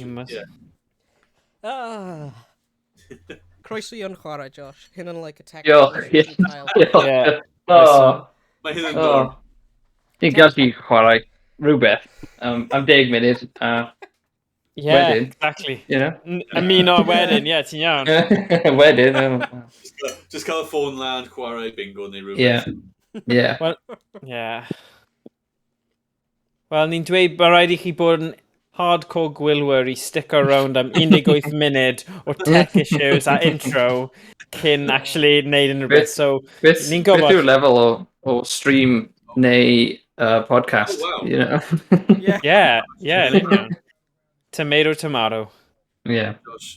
Yeah. Ah. Croeso i yn chwarae, Josh. Hyn yn like a tech. Diolch. Yeah. Oh. Mae hyn yn Oh. dod. Ti'n gallu chwarae rhywbeth am 10 munud. Yeah, Wedyn. exactly. You know? Ymuno wedyn, yeah, ti'n iawn. Wedyn. Just cael y ffôn lan, chwarae bingo neu rhywbeth. Yeah. Yeah. Well, yeah. Wel, ni'n dweud mae rhaid i chi bod yn hardcore gwylwyr i stick around am 18 munud o tech issues a intro cyn actually neud unrhyw beth. So, Beth, ni'n gwybod. Beth yw'r lefel o stream neu podcast? Oh, wow. You know? Yeah. Yeah, yn union. Tomato, tomato. Yeah.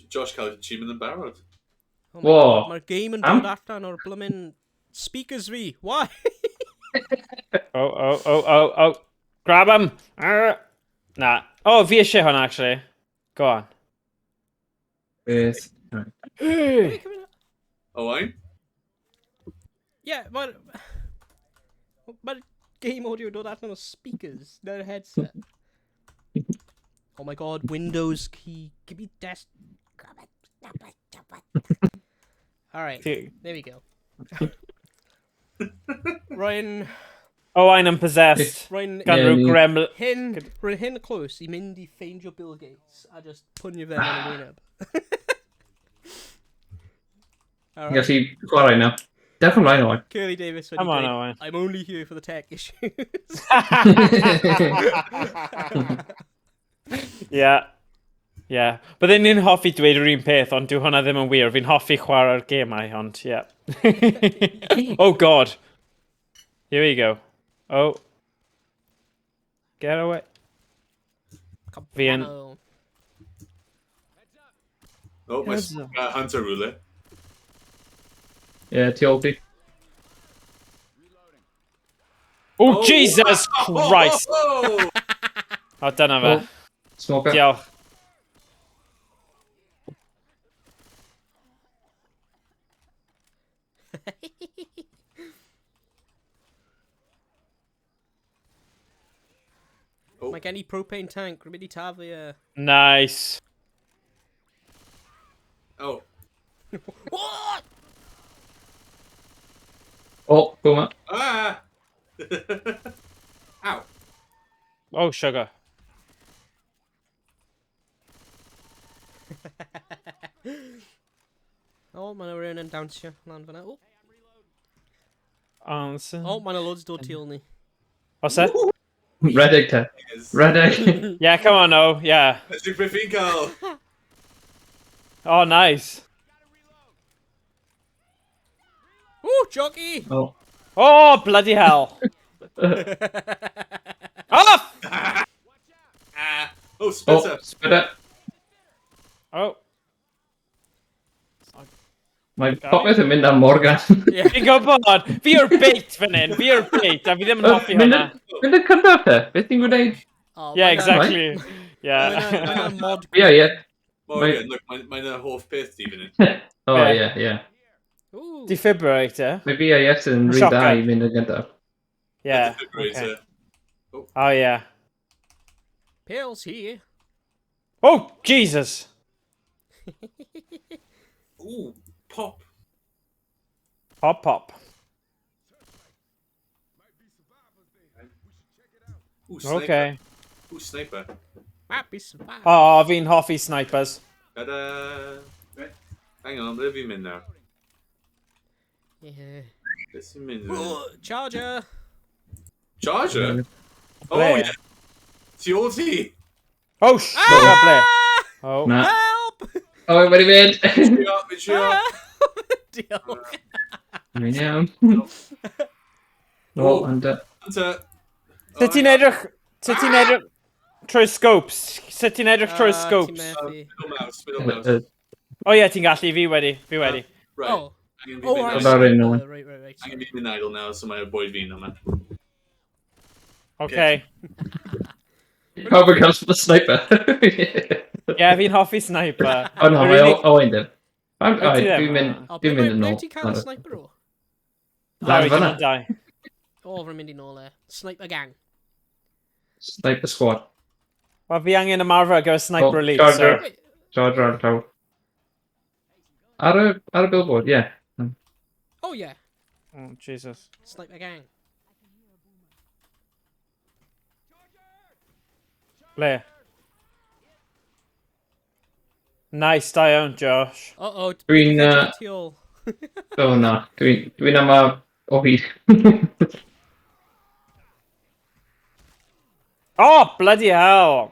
Josh cael achievement yn barod. Oh my Whoa. God, mae'r game yn Am- dod allan o'r blymyn speakers fi. Why? Oh. Grab him! Arr. Na. Oh, fi eisiau hwnna, actually. Go on. Beth? Hey. Owain? Yeah, mae'r... Mae'r game audio yn dod allan o speakers, neu'r headset. Oh my God, Windows key. Give me desk. Grab it. Grab it. Grab it. Alright, there we go. Rwy'n... Owain yn possessed. Rwy'n... Gan Yeah, rhyw ni- gremlin. Hyn, rwy'n hyn close i mynd i ffeindio Bill Gates a just pwnio fe yn y wyneb. Ti'n Alright, gallu chwarae nawr. Dewch ymlaen, Owain. Curly Davis wedi Come on, dweud, Owain. I'm only here for the tech issues. Yeah. Yeah. Byddwn ni'n hoffi dweud yr un peth, ond dyw hwnna ddim yn wir. Fi'n hoffi chwarae'r gemau, ond yeah. Oh God. Here we go. Oh. Get away. Fi yn- Campano. Oh, mae Heads up. Hunter rhywle. Yeah, tu ôl ti. Oh, Jesus Christ! Oh, O, dyna fe. Oh. Smoker. Diolch. Oh. Mae gen i propane tank, rwy'n mynd i taflu e. Nice. Oh. What? Oh, boomer. Ah! Ow. Oh, sugar. Oh, mae yna rhywun yn dawnsio lan fyna. Oh, Answer. oh mae yna loads dod tu ôl ni. What's that? Redeg te. Yes. Redeg. Yeah, come on, oh, yeah. Edrych beth fi'n cael. Oh, nice. Ooh, jockey! Oh. Oh, bloody hell. Oh! Ah. Oh, Oh, spitter. spitter. Oh. Mae popeth yn mynd am Morgan. Yeah. Fi'n gwybod, fi yw'r bait fan hyn, fi yw'r bait, a fi ddim yn hoffi Mynd hwnna. yn mynd yn cyntaf te. Beth ti'n gwneud? Oh, Yeah, mae 'na- exactly. Mae Yeah. yna mod... Ie, ie. Morgan, look, mae'n y hoff peth ti fan hyn. Oh, Be? ie, ie. Ooh. Defibrillator. Mae BIS yn rhy dda Shotgun. i mynd yn gyntaf. Yeah. Defibrillator. Okay. Oh, yeah. Pills here. Oh, Jesus! Ooh, pop. Pop, pop. Ooh, sniper. Okay. Ooh, sniper. Might be survivors. Oh, fi'n hoffi snipers. Ta-da! Hang on, ble fi'n mynd nawr? Yeah. Beth sy'n mynd? Ooh, charger! Charger? Oh, Ble? yeah. Tu ôl ti! Oh, sugar, ble? Oh. Na. Help! O, wedi mynd. Trio, fi'n trio. Diolch. Dwi'n iawn. O, under. Hunter. Sut ti'n edrych... Sut ti'n edrych... Trwy scopes? Sut ti'n edrych trwy Ah, ti'n scopes? methu. Middle mouse, middle mouse. Oh ie, ti'n gallu, fi wedi, fi wedi. Right. Oh. Angen fi Oh, mynd right. idle. Sorry, no one. Right. Angen fi mynd idle now, so mae bwyd fi'n yma. Okay. Pawb yn cael sniper. Ie, fi'n hoffi sniper. O na, Yr mae unig- Owain ddim. Wyt ti ddim? Dwi'n mynd, Oh, dwi'n mynd yn ble ôl. ti'n cael y sniper o? Lan Sorry, dim fan'na. ond dau. O, rwy'n mynd i nôl e. Sniper gang. Sniper squad. Wel, fi angen ymarfer ar gyfer Sniper Oh, Elite, Charger. so... Wait, Charger ar y llawr. Ar y, ar y billboard, ie. Yeah. oh yeah, Oh, Jesus. sniper gang. Ble? Nice, da iawn, Josh. Uh-oh, Dwi'n, edrych tu ôl. O na, dwi'n dwi yma o hyd. Oh, bloody hell!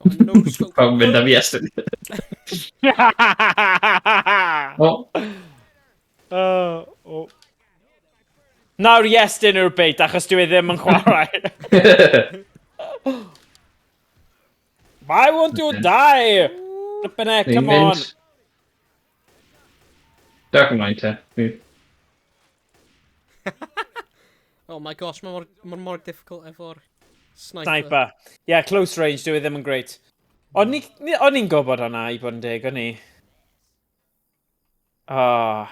Oh, no scope. Pawb yn mynd am Iestyn. O, Oh, oh. Nawr Iestyn yw'r bait, achos dwi e ddim yn chwarae. Why won't you die? Flippin' heck, ni'n come on. mynd. Dark ymlaen te. Oh my gosh, mae mor, ma mor difficult efo'r sniper. Sniper. Yeah, close range, dwi e ddim yn great. O'n i'n gwybod hwnna, i bod yn deg, o'n i. Oh.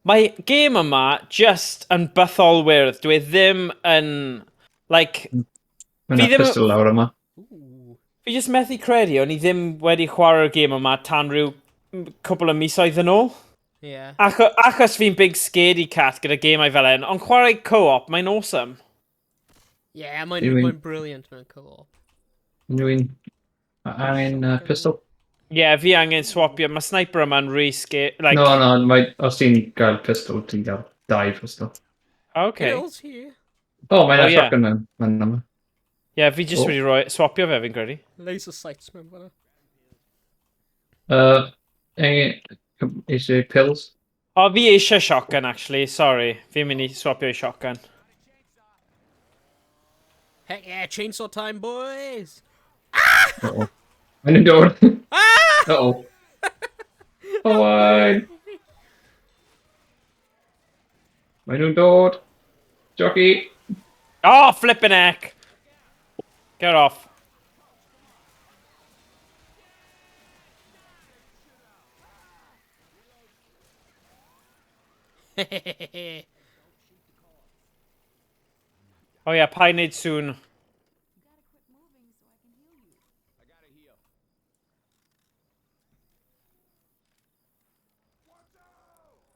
Mae gêm yma just yn bytholwyrdd. Dwi e ddim yn... Like, Mae Fi yna ddim- pistol lawr yma. Ooh. fi just methu credu, o'n i ddim wedi chwarae'r gêm yma tan rhyw cwpl o misoedd yn ôl. Yeah. Achos fi'n big scaredy cat gyda gemau fel hyn, ond chwarae co-op, mae'n awesome. Yeah, mae'n Dwi'n- mae brilliant mewn co-op. Unrhyw un angen pistol? Ie, yeah, fi angen swapio. Mae sniper yma'n rhy scary. Like, No, no, mae, os ti'n gael pistol, ti'n gael dau pistol. Okay. Pills here. O, oh, mae'n Oh, oh, ie. shotgun mewn. Mae'n yma. Ie, yeah, fi just Oh. wedi rhoi, swapio fe fi'n credu. Laser sights mewn fan'na. Eisiau pills? O, fi eisiau shotgun, actually. Sorry. Fi'n mynd i swapio i shotgun. Heck yeah, chainsaw time, boys! Uh-oh. Mae'n yn dod. Ah! Uh-oh. Owain! Mae nhw'n dod. Jockey. Oh, flippin' heck! Get off. O ie, yeah, paid wneud sŵn.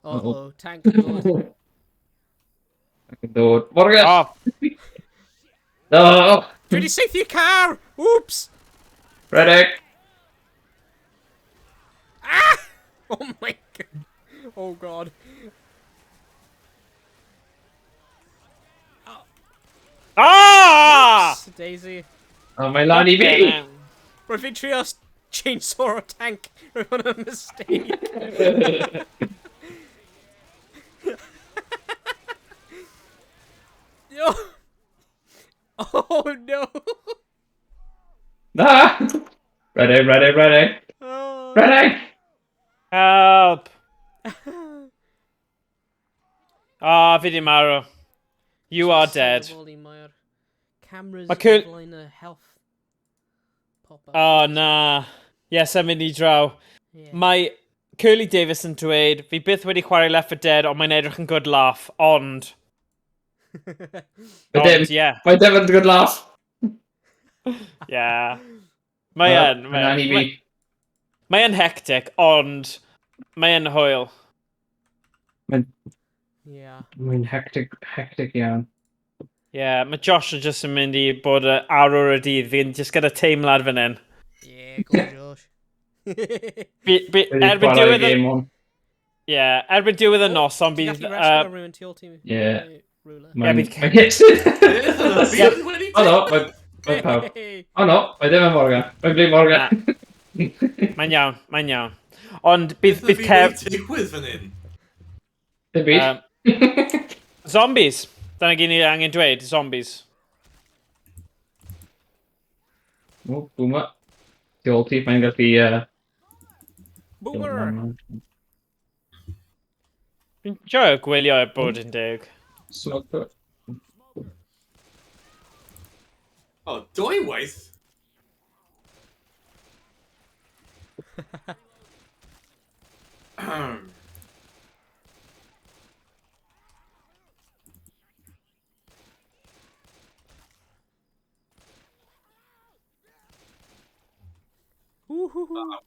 Uh-oh, tank dod. Ac yn dod. Morgan! Oh, No! Dwi wedi saethu car! Oops! Reddick! Ah! Oh my god. Oh god. Ah! Oops, Daisy. O, mae lan i fi! Roedd fi'n trio chainsaw o tank. Roedd hwnna'n mistake. No. Oh no. Na! Ready, ready, ready. Oh. Ready! Help! Ah, fi di marw. You are dead. Sylweddoli Mae'r cameras Ma' cur- o flaen y health pop-up. Oh, na. Yes, I'm mynd i draw. Yeah. Mae Curly Davis yn dweud, fi byth wedi chwarae Left 4 Dead, ond mae'n edrych yn good laugh, ond... Mae dim, Ond, yeah. mae dim yn good laugh. Yeah. Mae yn. Mae'n lan i fi. Mae yn hectic, ond mae yn hwyl. Yeah. Mae'n hectic, hectic iawn. Yeah, mae Josh yn just yn mynd i bod y arwr y dydd. Fi'n just gyda teimlad fan hyn. Yeah, go Josh. Bi, Wedi erbyn chwarae diwedd y... game on. Yeah, erbyn diwedd y noson Ti'n bydd... gallu rescue rhywun tu ôl ti? Yeah. Rhywle. Mae'n bydd- mae'n hit. Beth yn y byd wedi O no, mae mae pawb. O no, mae ddim yn Morgan. Mae'n blin Morgan. Mae'n iawn, mae'n iawn. Ond bydd, Beth bydd Kev... wedi digwydd fan hyn? Dim byd. Zombies. Dyna gyd ni angen dweud, zombies. O, boomer. Tu ôl ti, mae'n gallu... Boomer! Fi'n joio gwylio er bod yn deg. Smoker. O, dwy waith? Woohoo.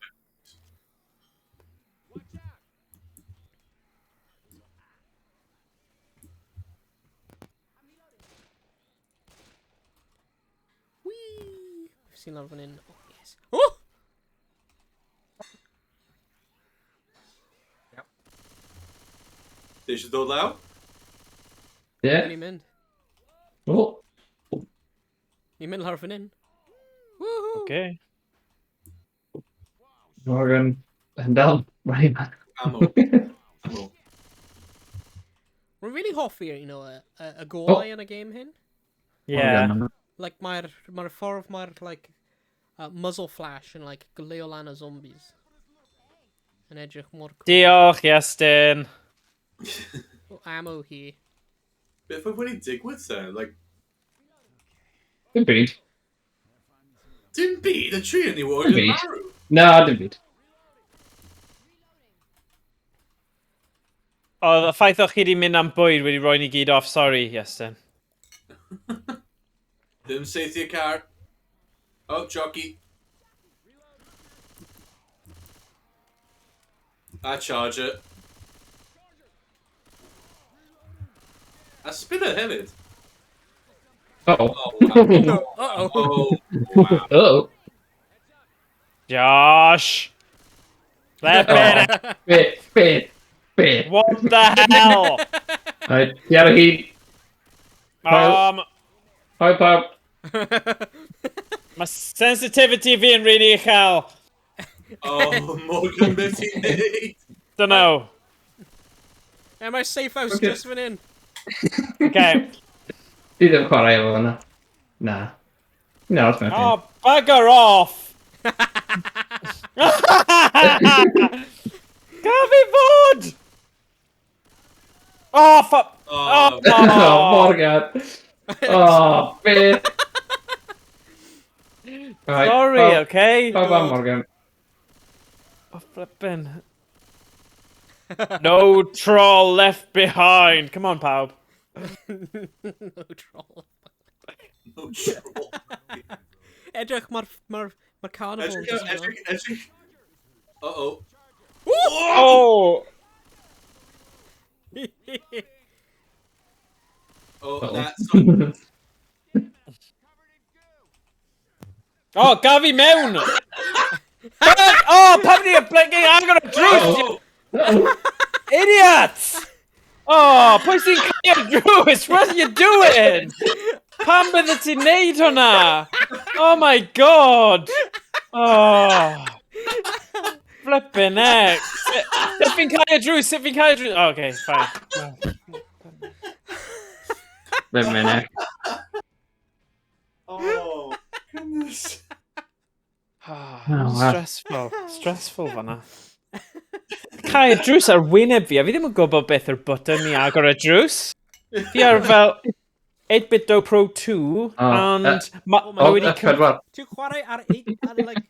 Whee! I've seen lawr fan hyn. Oh, yes. Oh! Ti eisiau dod lawr? Ie. Ni'n mynd. O. Ni'n mynd lawr fan hyn. Woohoo! Okay. Morgan yn dal. Right. Ammo. Ammo. Rwy'n really hoffi, you know, y golau yn y game hyn. Yeah. Like, mae'r mae ffordd mae'r, like, muzzle flash yn, like, goleuo lan y zombies. Yn edrych mor cool. Diolch, Iestyn. Oh, ammo hi. Beth mae wedi digwydd te? Like, Dim byd. dim byd, y tri yn ei word Dim yn byd. marw. Na, dim byd. Oedd y ffaith o'ch chi wedi mynd am bwyd wedi rhoi ni gyd off, sorry, Iestyn. Ddim saethu y car. Oh, jockey. A charger. A spinner hefyd. Uh-oh. Oh, wow. Uh-oh. Oh, wow. Uh-oh. Josh! Let Oh. me Be, be, be. What the hell? Right, ti ar y hyd. Hi, pawb. Mae sensitivity fi yn really uchel. Oh, Morgan, beth ti'n neud? Don't know. E, mae'r safe house Okay. just fan hyn. Okay. Ti ddim chwarae efo hwnna. Na. Na, os mae'n Oh, bugger off! Gaf fi fod! Oh, fuck! Oh, Oh, Morgan. Oh, be. Right, Sorry, pawb- okay? Pawb am Morgan. Oh, flippin'. No troll left behind. Come on, pawb. No troll. No troll. Edrych, mae'r ma ma carnival Edrych, just yna. edrych, edrych. Uh-oh. Oh! Oh, Uh-oh. na, sorry. Oh, gaf fi mewn! Oh, pam ni y blinking agor y drws! Oh, Uh-oh. Idiots! Oh, pwy sy'n cael drws? What are you doing? Pam bydde ti'n neud hwnna? Oh my God! Oh. Flippin' heck. Sut fi'n cael y drws? Sut fi'n cael y drws? Oh, okay, fine. Wait a minute. Oh, goodness. Oh, wow. Stressful. Stressful fanna. Cael y drws ar wyneb fi, a fi ddim yn gwybod beth yw'r button i agor y drws. Fi ar fel 8-bit Do Pro 2, Oh, and ma, oh ma Oh, wedi... F4. Ti'n chwarae ar, eight, ar like,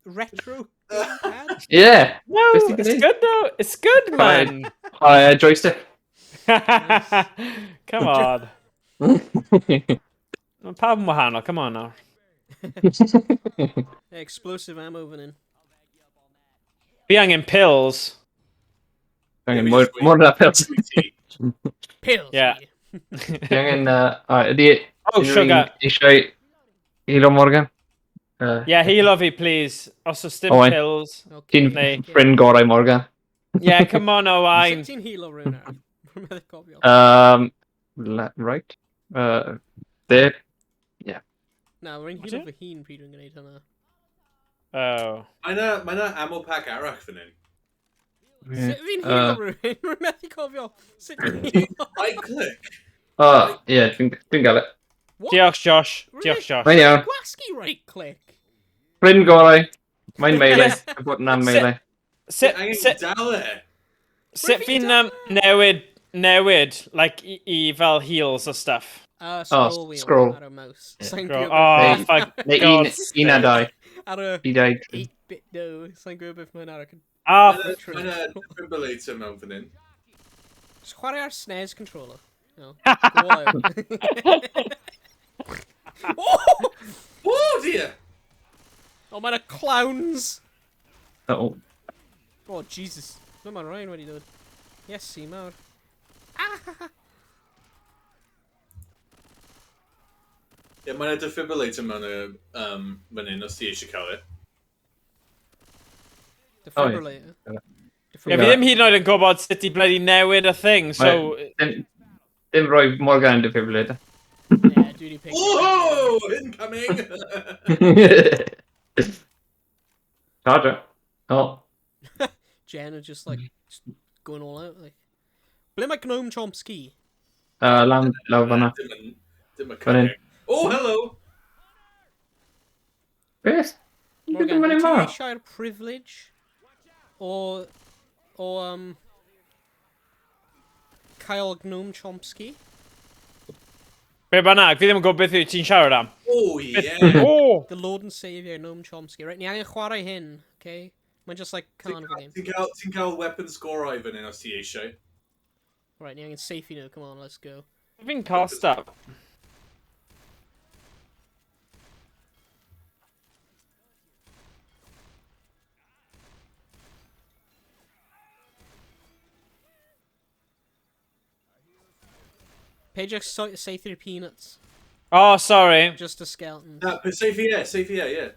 retro gamepad? Yeah. No, Beth ti'n it's gwneud? good though. It's good, man. Chwarae joystick. Come on. Mae pawb yn wahanol, come on now. Explosive ammo fan hyn. Fi angen pills. Angen mwy mwy na pills. Pills. Yeah. Fi angen... Ydy... Oh, unrhyw un sugar. Eisiau healo Morgan? Yeah, heal fi, please. Os oes dim Owain. pills. Okay. Ti'n Neu- ffrind gorau Morgan. Yeah, come on, Owain. Sut ti'n healo rhywun ar? Rwy'n meddwl cofio. Right. There. Na, rwy'n What healo it? fy hun pryd rwy'n gwneud hynna. Oh. Mae na, mae na ammo pack arall fan hyn. Sut fi'n healo rhywun? Rwy'n methu cofio. Sut ti'n healo? Right click. Oh, ie, dwi'n gael e. What? Diolch, Josh. Rwy'n Diolch, Josh. Mae'n iawn. Gwasgu right click. Ffrind gorau. Mae'n melee. Y button am melee. Sut, Angen sut, dal e. sut fi'n newid, like, i fel heals a stuff? Scroll wheel scroll. ar y mouse. Yeah. Sa'n Scroll. gwybod Oh, Neu- fuck Neu un, God's un a sake. dau. ar y Un, dau, tri. 8-bit no. Sa'n gwybod beth mae'n ar y Ah, Mae'n a defibrillator mewn fan hyn. Just chwarae ar SNES controller. No. Go on. Oh! Oh dear! Oh, mae'n y clowns! Oh. Oh, Jesus. No, mae Ryan wedi dod. Yes, si, mawr. Ie, mae'n a defibrillator mewn y, fan hyn, os ti eisiau cael e. Defibrillator. Ie, fi ddim hyd yn oed yn gwybod sut i bloody newid y thing, so... Dim rhoi Morgan yn defibrillator. Yeah, dwi wedi pick. Oh! Incoming! Charger. Oh. Jen are just like just going all out. Like, ble mae Gnome Chomsky? Lan, lawr fan'na. Dim y Fan hyn. cynnig. Oh, hello! Beth? Morgan, Morgan, wyt ti mawr. eisiau'r privilege o cael Gnome Chomsky? Be bynnag, fi ddim yn gwybod beth wyt ti'n siarad am. Oh, yeah! Oh! The Lord and Saviour Gnome Chomsky. Right, ni angen chwarae hyn, okay? Mae'n just like carnival game. Ti'n cael, ti cael weapon sgorau fan hyn os ti eisiau. Right, ni angen safety nhw, come on, let's go. Fi'n cael stuff. Peidiwch saethu'r peanuts. Oh, sorry. Just a skeleton. Na, but safe here, yeah.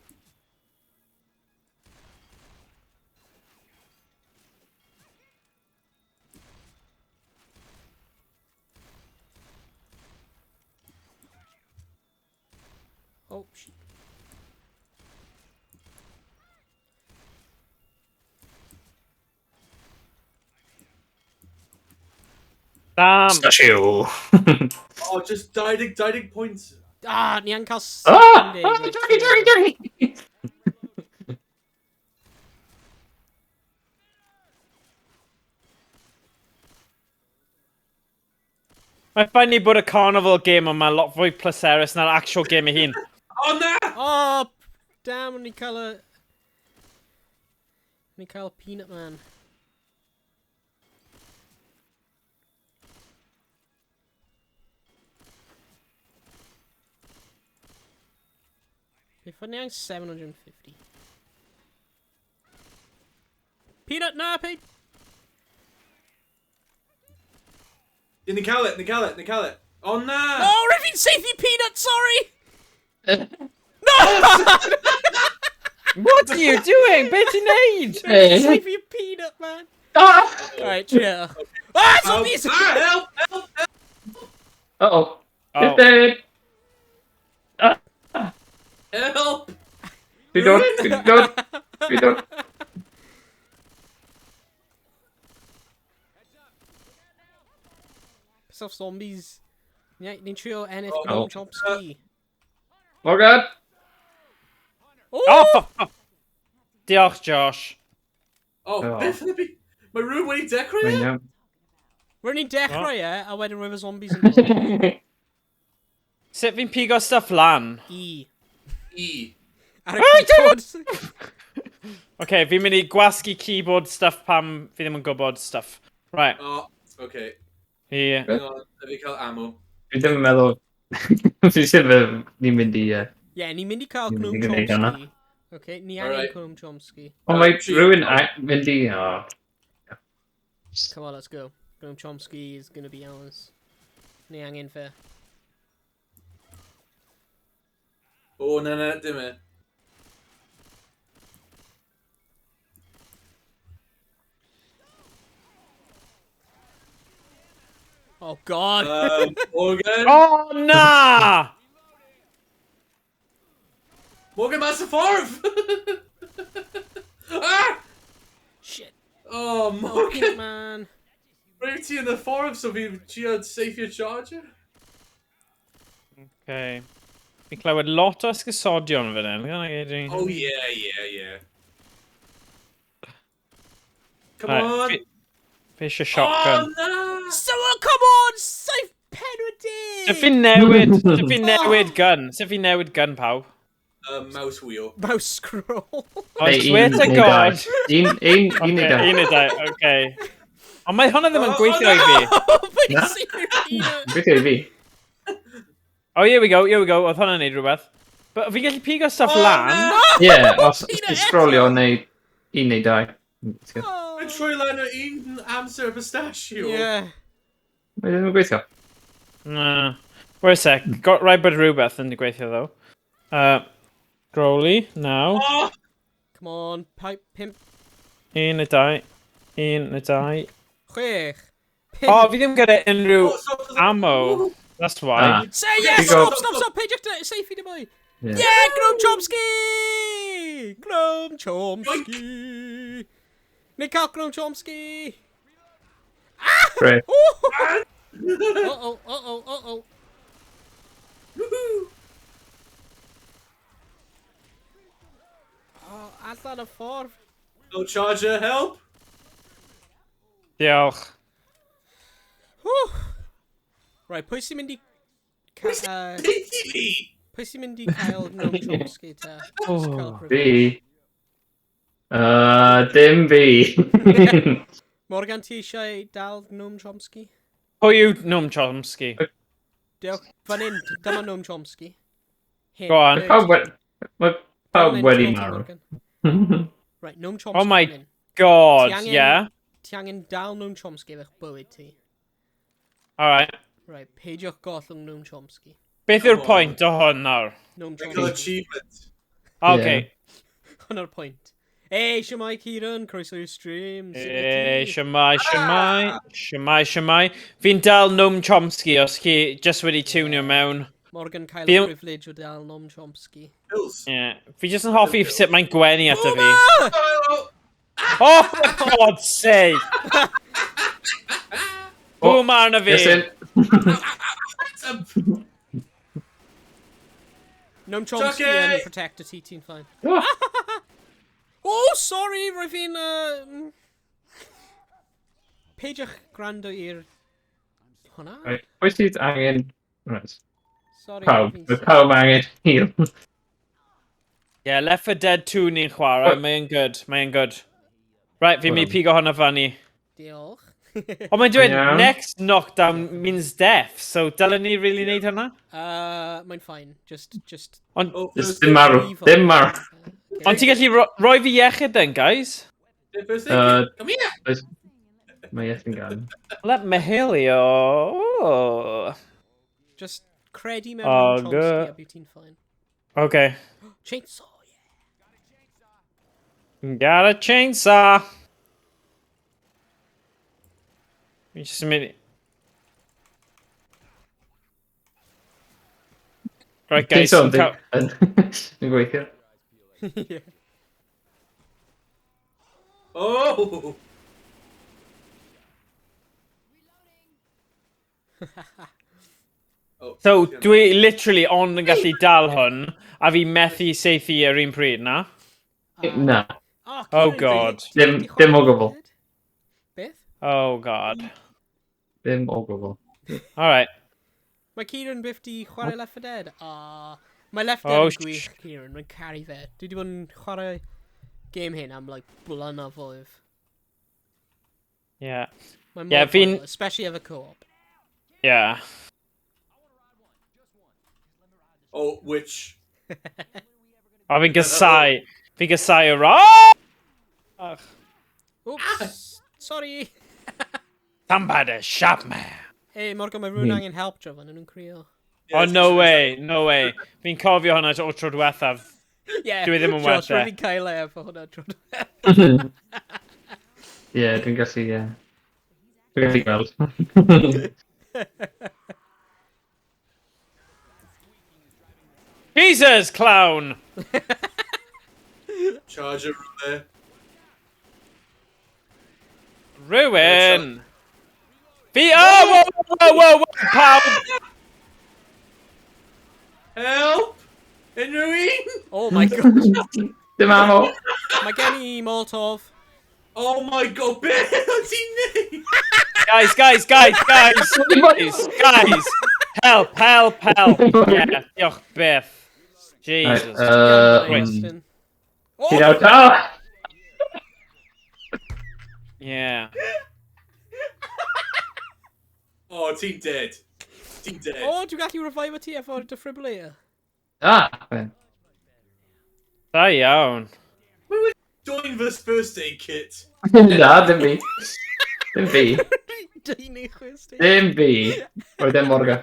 Oh, shit. Damn. Statue. Oh, just 20 points. Ah, ni angen cael Ah! 70. Ah, Jackie, Jackie, Jackie! Mae'n funny bod y carnival game yma lot fwy pleserus na'r actual game ei hun. Oh, na! Oh, damn, ni cael y... Ni cael Peanut Man. Beth ni angen 750. Peanut, na, Pete! Ni cael it, ni cael it, ni cael it. Oh, na! Oh, rwy'n fi'n saethu Peanut, sorry! No! What are you doing? Be ti'n neud? Saethu Peanut, man! Ah! Alright, chill. Ah, zombies! Ah, help, help, help! Uh-oh. Oh. It's dead. Help! Fi dod, fi dod, fi dod. Piss off zombies. Ni'n trio ennill Oh. Gnome Chomsky. Morgan! Oh! Oh, fuck. Diolch, Josh. Oh, Oh. beth yn y byd? Mae rhywun wedi dechrau Mae'n e? iawn. Rwy'n ni'n dechrau e, a wedyn roedd y zombies yn dod. Sut fi'n pigo stuff lan? E. E. Ar y keyboard. Okay, fi'n mynd i gwasgu keyboard stuff pam fi ddim yn gwybod stuff. Right, Oh, okay. ie. Hang on, fi cael ammo. Fi ddim yn meddwl... Fi ddim yn ni'n mynd i... Ie, ni'n mynd i cael Ni'n Gnome mynd i gwneud hwnna. Chomsky. Okay, ni angen Alright. Gnome Chomsky. Ond mae rhywun mynd i... Oh. Come on, let's go. Gnome Chomsky is gonna be ours. Ni angen fe. Oh, na, na, dim e. Oh god! Morgan! Oh, na! Morgan, mas y ffordd! Ah! Shit. Oh, Oh, Morgan! Peanut Man. Rwy'n ti yn y ffordd, so fi'n trio safe your charger? Okay. Fi'n clywed lot o esgusodion fan hyn. Oh, yeah. Come Right, on! Fi eisiau shotgun. Oh, na! Someone come on! Saith 40! Sut fi'n newid, sut fi'n newid gun? Sut fi'n newid gun, pawb? Mouse wheel. Mouse scroll. Oh, I swear to God. Un, un, un neu dau. Un neu dau, oce. Ond mae hwnna ddim yn gweithio i fi. Na. Gweithio i fi. Oh, here we go, here we go. Oedd hwnna'n neud rhywbeth. But fi'n gallu pigo stuff lan. Ie, os ti'n scrollio neu un neu dau. Mae'n troi lan o un amser pistachio. Ie. Mae ddim yn gweithio. Na. Wait a sec. Got rhaid bod rhywbeth yn gweithio, though. Scrolly, now. Oh! Come on, pipe, pimp. Un neu dau. Un neu dau. Chwech. Pump. Oh, fi ddim gyda unrhyw Oh, stop, stop. ammo. That's why. Ah. Say yes! Pigo. Stop, stop, stop! Peidiwch dy... Seithi dy mwy! Yeah. Yeah, Gnome Chomsky! Gnome Chomsky! Ni'n cael Gnome Chomsky! Great. Oh! Uh-oh, uh-oh, uh-oh. Woohoo! Oh, allan y ffordd. Oh, Charger, help! Diolch. Whew. Right, pwy sy'n mynd i... Teiti fi! Pwy sy'n mynd i cael Gnome Chomsky ta? Just cael privilege. Fi. Dim fi. Morgan, ti eisiau dal Gnome Chomsky? Pwy yw Noam Chomsky? Diolch. Fan hyn, dyma Noam Chomsky. Hyn, Go on. reit. Pawb mae pawb Fan hyn, wedi ti, marw. Morgan. Right, Noam Chomsky. Oh my fan hyn. God, Ti angen- yeah. Ti angen dal Noam Chomsky efo'ch bywyd ti. Alright. Right, peidiwch gollwng Noam Chomsky. Beth yw'r pwynt o hwn nawr? Noam Cael Chomsky. achievement. Okay. Hwna'r pwynt. Hey, siwmai Kieran, croeso i'r stream. Sut wyt Hey, ti? siamai, siamai, siamai, siamai. Fi'n dal Noam Chomsky os chi just wedi tunio mewn. Morgan cael Fi- y privilege o dal Noam Chomsky. Pills. Yeah. Fi just yn hoffi sut mae'n gwenu ato fi. Boomer! Oh, for God's sake! Boom arno fi! Yes, in. Noam Chomsky okay. yn protect y ti, ti'n fine. Oh, Oh, sorry, rwyf fi'n... Peidiwch gwrando i'r... Hwna? Right. Pwy sydd angen... Right. Sorry, Pawb. rwyf Mae fi'n... pawb angen heal. Yeah, Left 4 Dead 2 ni'n chwarae, mae'n good, mae'n good. Right, fi'n mynd i pigo hwnna fyny. Diolch. Ond mae'n dweud, Iawn. next knockdown means death, so dylen ni really neud hwnna? Mae'n fine. Just... Ond, Oh, Just first dim aid. marw. Evil. Dim marw. Okay. ond ti'n gallu roi fi iechyd then, guys? First aid. Come here! Mae yes yn gan. Let me heal you. Oh. Just credu mewn Oh, Noam Chomsky good. a bydd ti'n fine. Okay. Chainsaw, yeah. Got a chainsaw. Just a minute. Right, guys. Chainsaw Ca- yn gweithio. Yeah. Oh! Oh, So, dwi literally ond yn gallu dal hwn, a fi methu saethu ar un pryd, na? Na. Oh, Oh, Kieran, God. ti wedi Dim o chwarae gwbl. Dead? Beth? Oh, God. Dim o gwbl. Alright. Mae Kieran byth di chwarae Left 4 Dead? Ah, mae Left 4 Dead Oh, yn gwych, Kieran. Mae'n caru fe. Dwi wedi bod yn chwarae game hyn am, like, blynyddoedd. Yeah. Mae'n Yeah, mor fi'n- hwyl, especially efo co-op. Yeah. Oh, which? O, fi'n gysau. Fi'n gysau o ra... Oh! Oops! Sorry! Somebody shot me. Hey, Morgan, mae rhywun angen help dro fan, nhw'n crio. Yeah, Oh, no way, no way. Fi'n cofio hwnna o tro diwethaf. Yeah, Dwi ddim yn Josh, werth e. rwy'n fi'n cael e efo hwnna tro diwethaf. Ie, dwi'n gallu... ie. Dwi'n gallu gweld. Jesus, clown! Charger room there. Ruin! Fi... Oh, whoa, whoa, whoa, whoa, pawb! Help! Unrhyw un? Oh my god. Dim ammo. Mae gen i Molotov. Oh my god, beth o ti'n neud? Guys, guys, guys, guys! Guys, guys! Help, help, help! Yeah, diolch byth. Jesus. Right, Christ. Oh! Ti'n awr ta! Yeah. Oh, ti'n dead. Ti'n dead. Oh, dwi'n gallu revive ti efo'r defibrillator. Ah! fe. Da iawn. Join this first aid kit. Na, dim fi. Dim fi. Dyn ni chwys ti. Dim fi. Roedd e Morgan.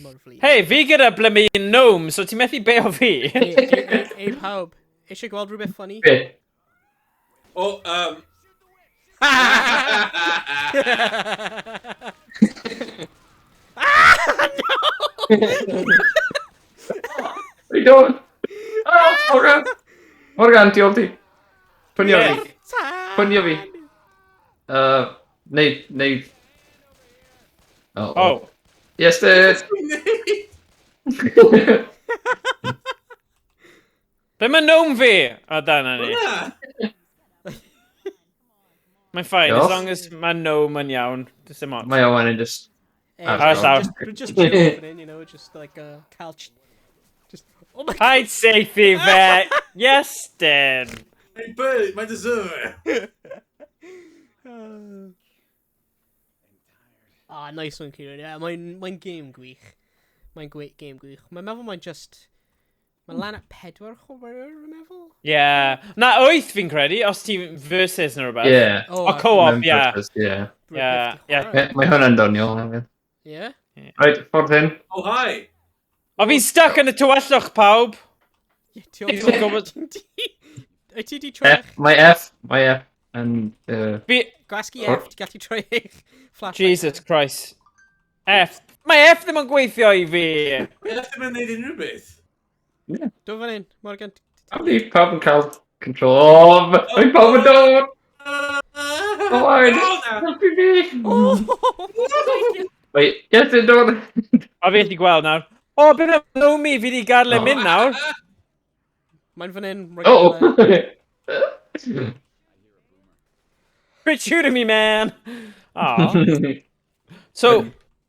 Mor flin. Hei, fi gyda blymu gnome, so ti'n methu beio fi? Ei, ei, ei, ei, pawb. Eisiau gweld rhywbeth funny? Be? Oh, Fi dod! Ah, Morgan! Morgan, ti ôl ti. Pwnio fi. Pwnio fi. Neu, neu... Oh. Oh. Yes, did. Be mae gnome fi? O, da na ni. Na. Mae'n fine, as Diolch. long as mae gnome yn iawn. Does dim ots. Mae Owen yn just... Ei, Ar y llaw. Just chill fan hyn, you know, just like, cael... Just... Oh my god! Paid seithi fe! Yes, den! Mae'n bird, mae'n deserve it. Ah, nice one, Kieran. Yeah, mae'n mae game gwych. Mae'n gwe game gwych. Mae'n meddwl mae'n just... Mae'n lan at pedwar chwaraewr, rwy'n meddwl? Yeah. Na, wyth fi'n credu, os ti versus neu rhywbeth. Yeah. Oh, O, co-op, Mewn yeah. versus, Yeah. Yeah, yeah. Mae hwnna'n doniol hefyd. Yeah? Right, ffordd hyn. Oh, hi. O, fi'n stuck yn y tywyllwch, pawb! Yeah, ti Ti'n gwbod- Wyt ti di troi F, mae F, mae F yn... Fi... Gwasgu Oh. F, ti'n gallu troi eich flashlight. Jesus Christ. F. Mae F ddim yn gweithio i fi! Mae F ddim yn neud unrhyw beth. Dod fan hyn, Morgan. Pam di pawb yn cael control? Oh, mae pawb yn dod! Owain! Oh, na. Helpu fi! Oh! Wait, yes, yn dod! O, fi gallu gweld nawr. O, beth am gnome fi di gadael e Oh. mynd nawr? Mae'n fan hyn. Oh! Quit shooting me, man! Aw. So,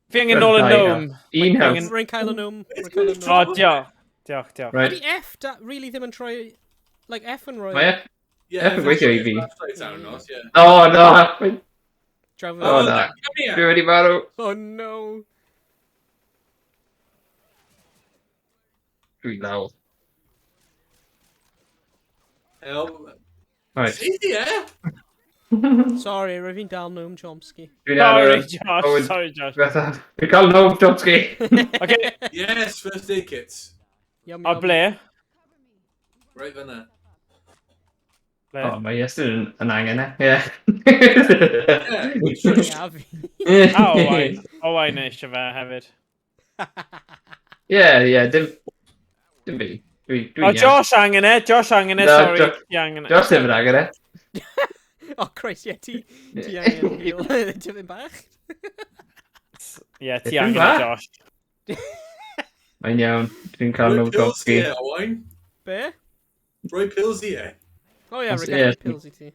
fi angen nôl y gnome. Un Angen- house. Rwy'n cael y gnome. Rwy'n cael y O, gnome. diolch. Diolch, diolch. Right. Ydy F da, really ddim yn troi... Like, F yn rhoi... Mae F... Yeah, F yn gweithio i fi. Flashlight arno, yeah. Oh, no! Draw fan Oh, hyn. na. Come here. Dwi wedi marw. Oh, no. Dwi'n lawr. Help. Right. See, yeah. Sorry, rwy'n fi'n dal Noam Chomsky. Dwi'n Sorry, arw. Josh. Owen. Sorry, Josh. Dwi'n cael Noam Chomsky. Okay, Yes, first aid kits. Yum, o yum. ble? Right fan'na. Ble? Oh, mae Iestyn yn, yn angen e. Ie. Yeah, fi. A Owain. Owain eisiau fe hefyd. Ie, ie, dim... Dim fi. Dwi, O, dwi'n iawn. Josh angen e. Josh angen e, Na, sorry. Josh- Ti angen e. Josh ddim yn angen e. Oh, Christ, yeah, ti angen heal. Tipyn bach. Ie, ti Tipyn angen e, bach. Josh. Mae'n iawn. Dwi'n cael Rhoi Noam pills i Chomsky. e, Owain. Be? Rhoi pills i e. Oh, yeah, Os- rwy'n ie. gallu pills i ti.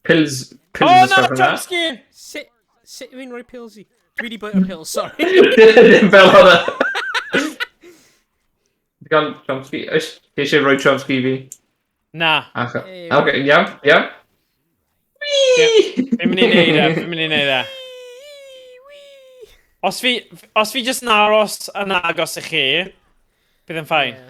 Pills... Pills O, and na, stuff yna. Chomsky! Sut fi'n rhoi pills i? Dwi di bwyta pills, sorry. Dim fel hwnna. Dwi'n cael Chomsky. Oes, ti eisiau rhoi Chomsky i fi? Na. Ach, Ei, Oce, iawn, iawn. Fi'n mynd i neud e, fi'n mynd i neud e. Wee! Os fi jyst yn aros yn agos i chi, bydd yn fine. Yeah.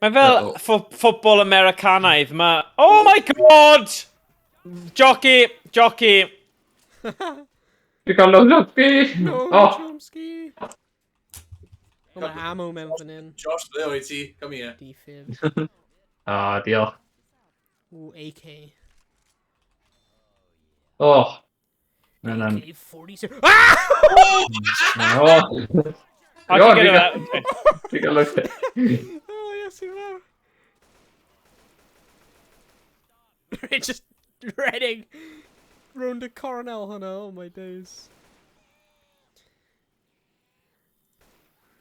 Mae fel Uh-oh. ffwtbol Americanaidd. Mae... Oh my god! Jockey! Jockey! Dwi'n cael Noam Chomsky. No, Oh, Chomsky. Oh, mae ammo mewn fan hyn. Josh, ble oed ti? Come here. Defib. ah, diolch. Ooh, AK. Oh. Na, na. AK-47. Ah! Oh. O, Go on, ti'n gyda fi'n fe. Dwi'n cael look. Oh, yes, you are. Just reading round y coronel hwnna, oh my days.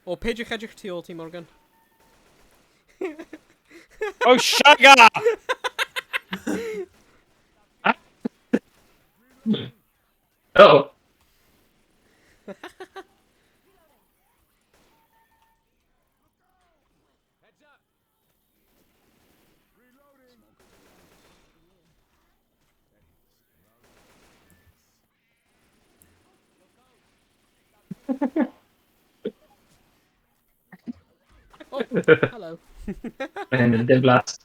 O, peidiwch edrych tu ôl ti, Morgan. Oh, sugar! Oh. Oh, hello. Mae hyn yn diflas.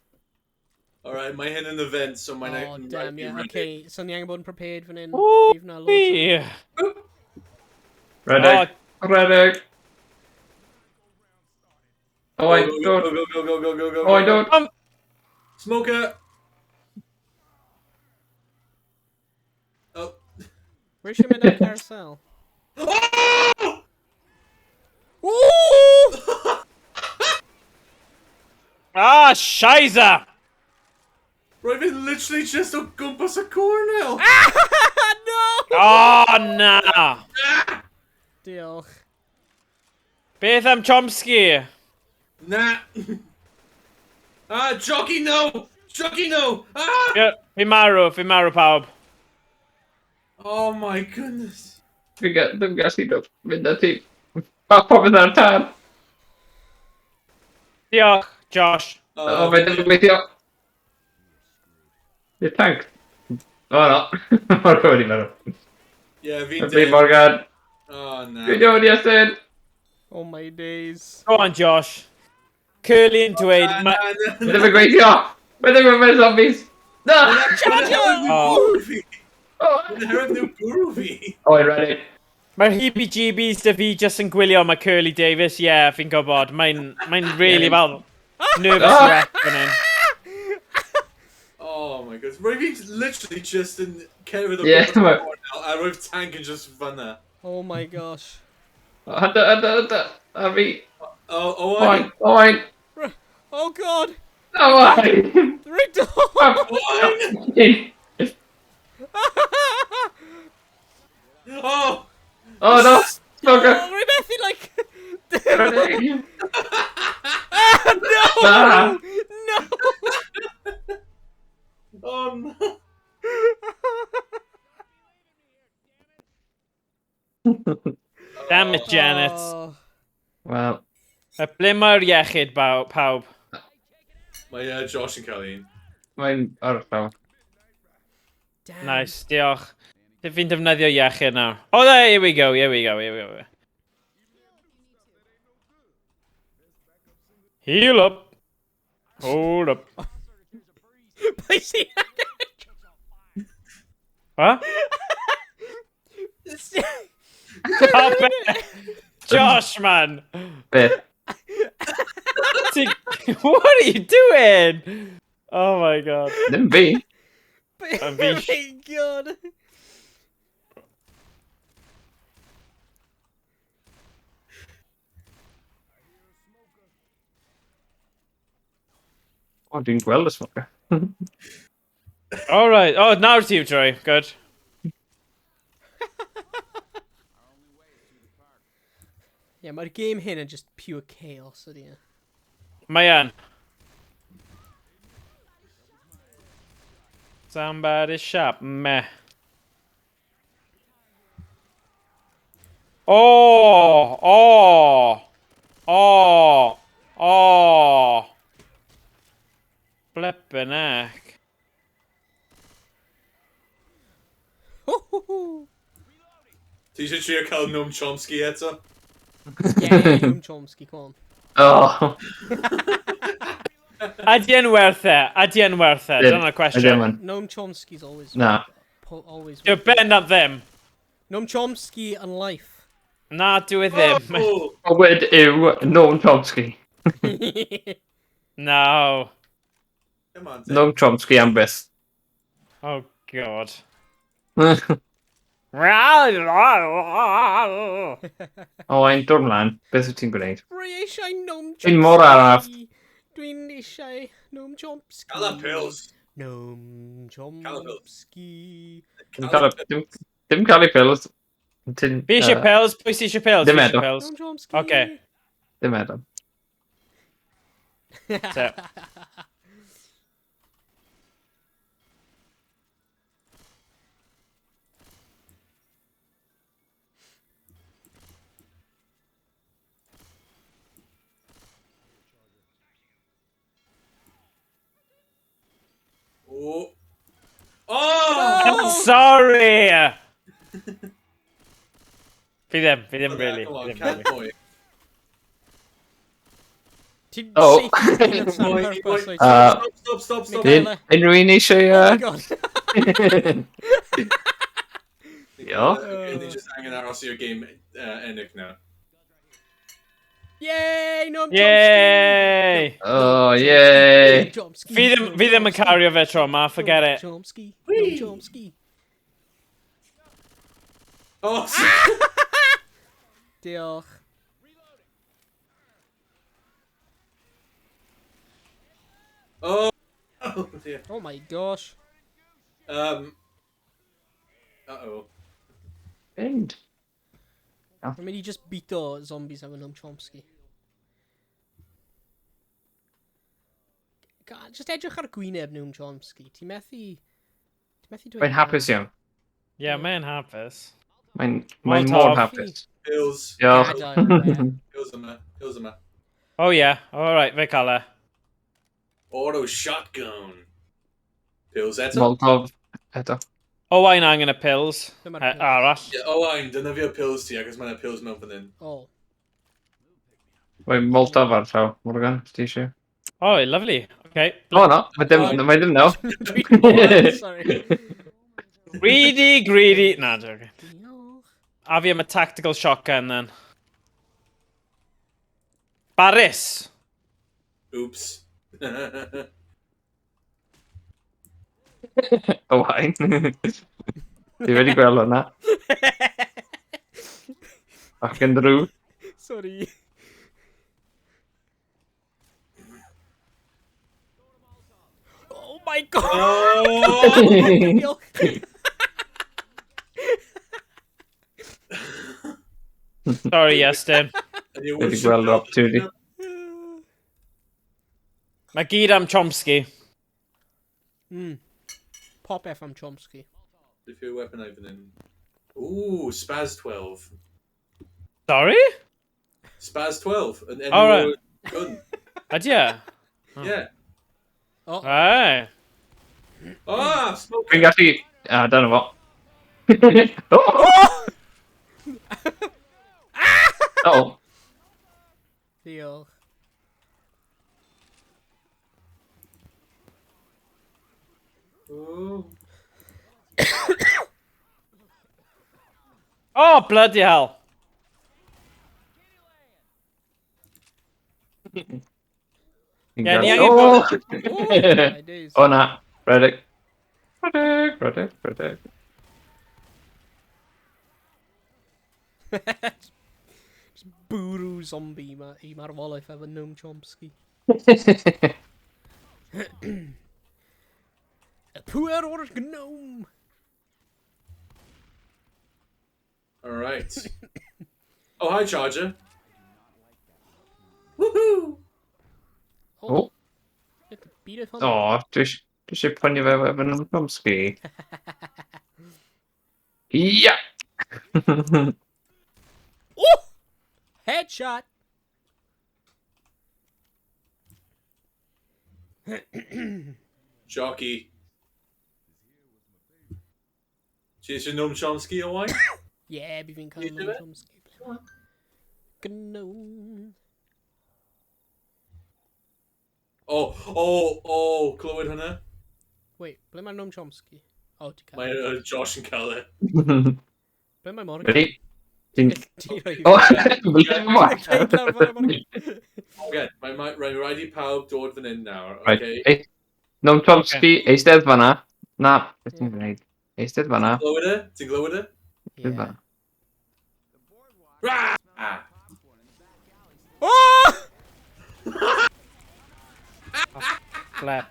Alright, mae hyn yn event, so mae'n... Oh, damn, yeah. Okay, so ni angen bod yn prepared fan hyn. Woo! Bydd 'na loads o- Redeg. Redeg. Owain, Go, dod. go, go, go, go, go, go, go, Owain, go. dod. Smoker! Oh. Rwy eisiau mynd ar carousel. Oh! Ooh! Ah, shiza! Roedd fi'n literally just o gwmpas y cornel! No! Oh, na! Diolch. Beth am Chomsky? Na! Ah, jockey no! Jockey no! Ah! Ie, Fi marw, fi marw pawb. Oh my goodness. Fi ddim gallu dod mynd â ti. Pa popeth ar tân. Diolch, Josh. O, mae ddim yn gweithio. Di'r tank. O, no. Morgan wedi marw. Yeah, fi'n Fi dead. Morgan. Oh, na. Dwi'n dod i Estyn. Oh my days. Go on, Josh. Curly yn dweud... Na, Ma... na, na, Mae ddim yn gweithio. Mae ddim yn mynd zombies. Na! Oh. fi. O, Oherwydd nhw bwrw fi. Owain, ready. Mae'r heebie-jeebies dy fi just yn gwylio mae Curly Davis. Ie, yeah, fi'n gwybod. Mae'n mae really fel nervous Ah. wreck fan hyn. Oh my goodness. Roedd fi'n literally just yn cerdded o Yeah, gwmpas y ma- cornel a roedd tank yn just fanna. Oh my gosh. Hunter, hunter, hunter. Ar fi. Oh, oh, Owain, Owain. Oh god! Owain. Rydw! Owain! Oh! Oh no! Smoker! Oh, rwy methu, like... Ready. Ah, no! Ah. No! Oh no! Damn it, Janet. Oh. Wel, Ble mae'r iechyd pawb? Mae Josh yn cael un. mae'n ar y llaw. Damn. Nice, diolch. Fi'n defnyddio iechyd nawr. Oh, there, here we go, here we go, here we go. Heal up. Hold up. Pwy sy'n... What? Stop it! Josh, man! Beth? What are you doing? Oh my God. Ddim fi. Oh my god. O, dwi'n gweld y smoker. All right. Oh, now it's you, Troy. Good. Yeah, mae'r game hyn yn just pure chaos ydy e. Mae yn. Somebody shop me. Oh! Oh! Oh! Oh! Flippin' heck. Ho, ho, ho. Ti eisiau trio cael Noam Chomsky eto? Yeah, Noam Chomsky, come on. Oh. Ydy e'n werth e? Ydy e'n werth e? Ddim. Dyna'r Ydy cwestiwn. yn. Noam Chomsky's always... Na. Always Dyw worth it. bendant ddim. Noam Chomsky and life. Na, dyw e ddim. Oh! Bywyd yw Noam Chomsky. No. Come on, Dave. Noam Chomsky am byth. Oh, God. Owain, dod mlaen. Beth wyt ti'n gwneud? Rwy eisiau Noam Chomsky. Dwi'n mor araf. Dwi'n eisiau Noam Chomsky. Cael y pills. Noam Cael y pills. Chomsky. Dim cael y- dim cael ei pills. Ti'n... Fi eisiau pills, pwy sy eisiau pills? Ddim Fi eisiau eto. pills. Noam Chomsky. Ocê. Ddim eto. So. Sorry! Fi ddim, fi ddim really. Come on, Fi ddim cat really. boy. Ti'n Oh. saethu peanuts ar Boy, purpose, boy. wyt? Stop, stop, stop, stop. Michaela. Unrhyw un eisiau... Oh my god. Diolch. Okay, ni just angen aros i'r game ennill now. Yay, Noam Chomsky! Yay! Oh, yay! Noam Chomsky. Fi ddim yn cario fe tro ma, forget it. Noam Chomsky. Noam Chomsky. Oh, Diolch. oh, oh dear. Oh my gosh. Uh-oh. Fynd. Mae'n mynd i just beato zombies efo Noam Chomsky. God, just edrych ar gwyneb Noam Chomsky. Ti'n methu... Ti'n methu dweud Mae'n hapus iawn. Yeah, mae'n hapus. Mae'n mor Molotov. hapus. Pills. Diolch. Gadael, e. Pills yma. Pills yma. Oh yeah, alright, fe cael e. Auto shotgun. Pills eto. Molotov eto. Owain angen y pills. Dyma'r pills. Arall. Yeah, Owain, defnyddio pills ti, achos mae'n pills mewn fan hyn. Oh. Mae Molotov ar llaw, Morgan, os ti eisiau. Oh, lovely. Okay. O, no, mae ddim no. Sorry. Greedy, greedy. Na, joking. Diolch. A fi am y tactical shotgun then. Baris! Oops. Owain. Ti wedi gweld hwnna. Fucking drwg. Sorry. Oh my god! Oh! Diolch. Sorry, Iestyn. And you Wedi gweld yr opportunity. Mae gyd am Chomsky. Popeth am Chomsky. If your weapon fan hyn. Ooh, Spaz 12. Sorry? Spaz 12. An All right. gun. Ydy e? Yeah. Oh, Right. Ah, smoke. Dwi'n gallu... Ah, dyna fo. Oh! Oh. Diolch. Ooh. Oh, bloody hell. Fi'n Ie, gael- ni angen Oh! Oh, my days. O na. Redeg. Redeg, redeg, redeg. Just bwrw zombie ma i marwolaeth efo Noam Chomsky. Y pŵer o'r gnome! All right. Oh, hi, Charger. Woohoo! Oh. Beat it O, dwi eisiau pwynio fe efo Noam Chomsky. Ia! Oh! Headshot! Jockey. Ti eisiau Noam Chomsky, Owain? Yeah, bydd fi'n cael Ti Noam eisiau fe? Chomsky. Gnome. Oh, clywed hwnna? Wait, ble mae Noam Chomsky? Oh, ti cael. Mae Josh yn cael e. Ble mae Morgan? Ready? Ti'n... Ti rhoi... O, ble mae Morgan. Okay, mae rhaid i pawb dod fan hyn nawr, Right, okay? ei, Noam Chomsky, eistedd fanna. Na, beth ti'n gwneud? Eistedd fanna. Glywed e? Ti'n glywed e? Eistedd fanna. Rah! Ah! Oh! Flip.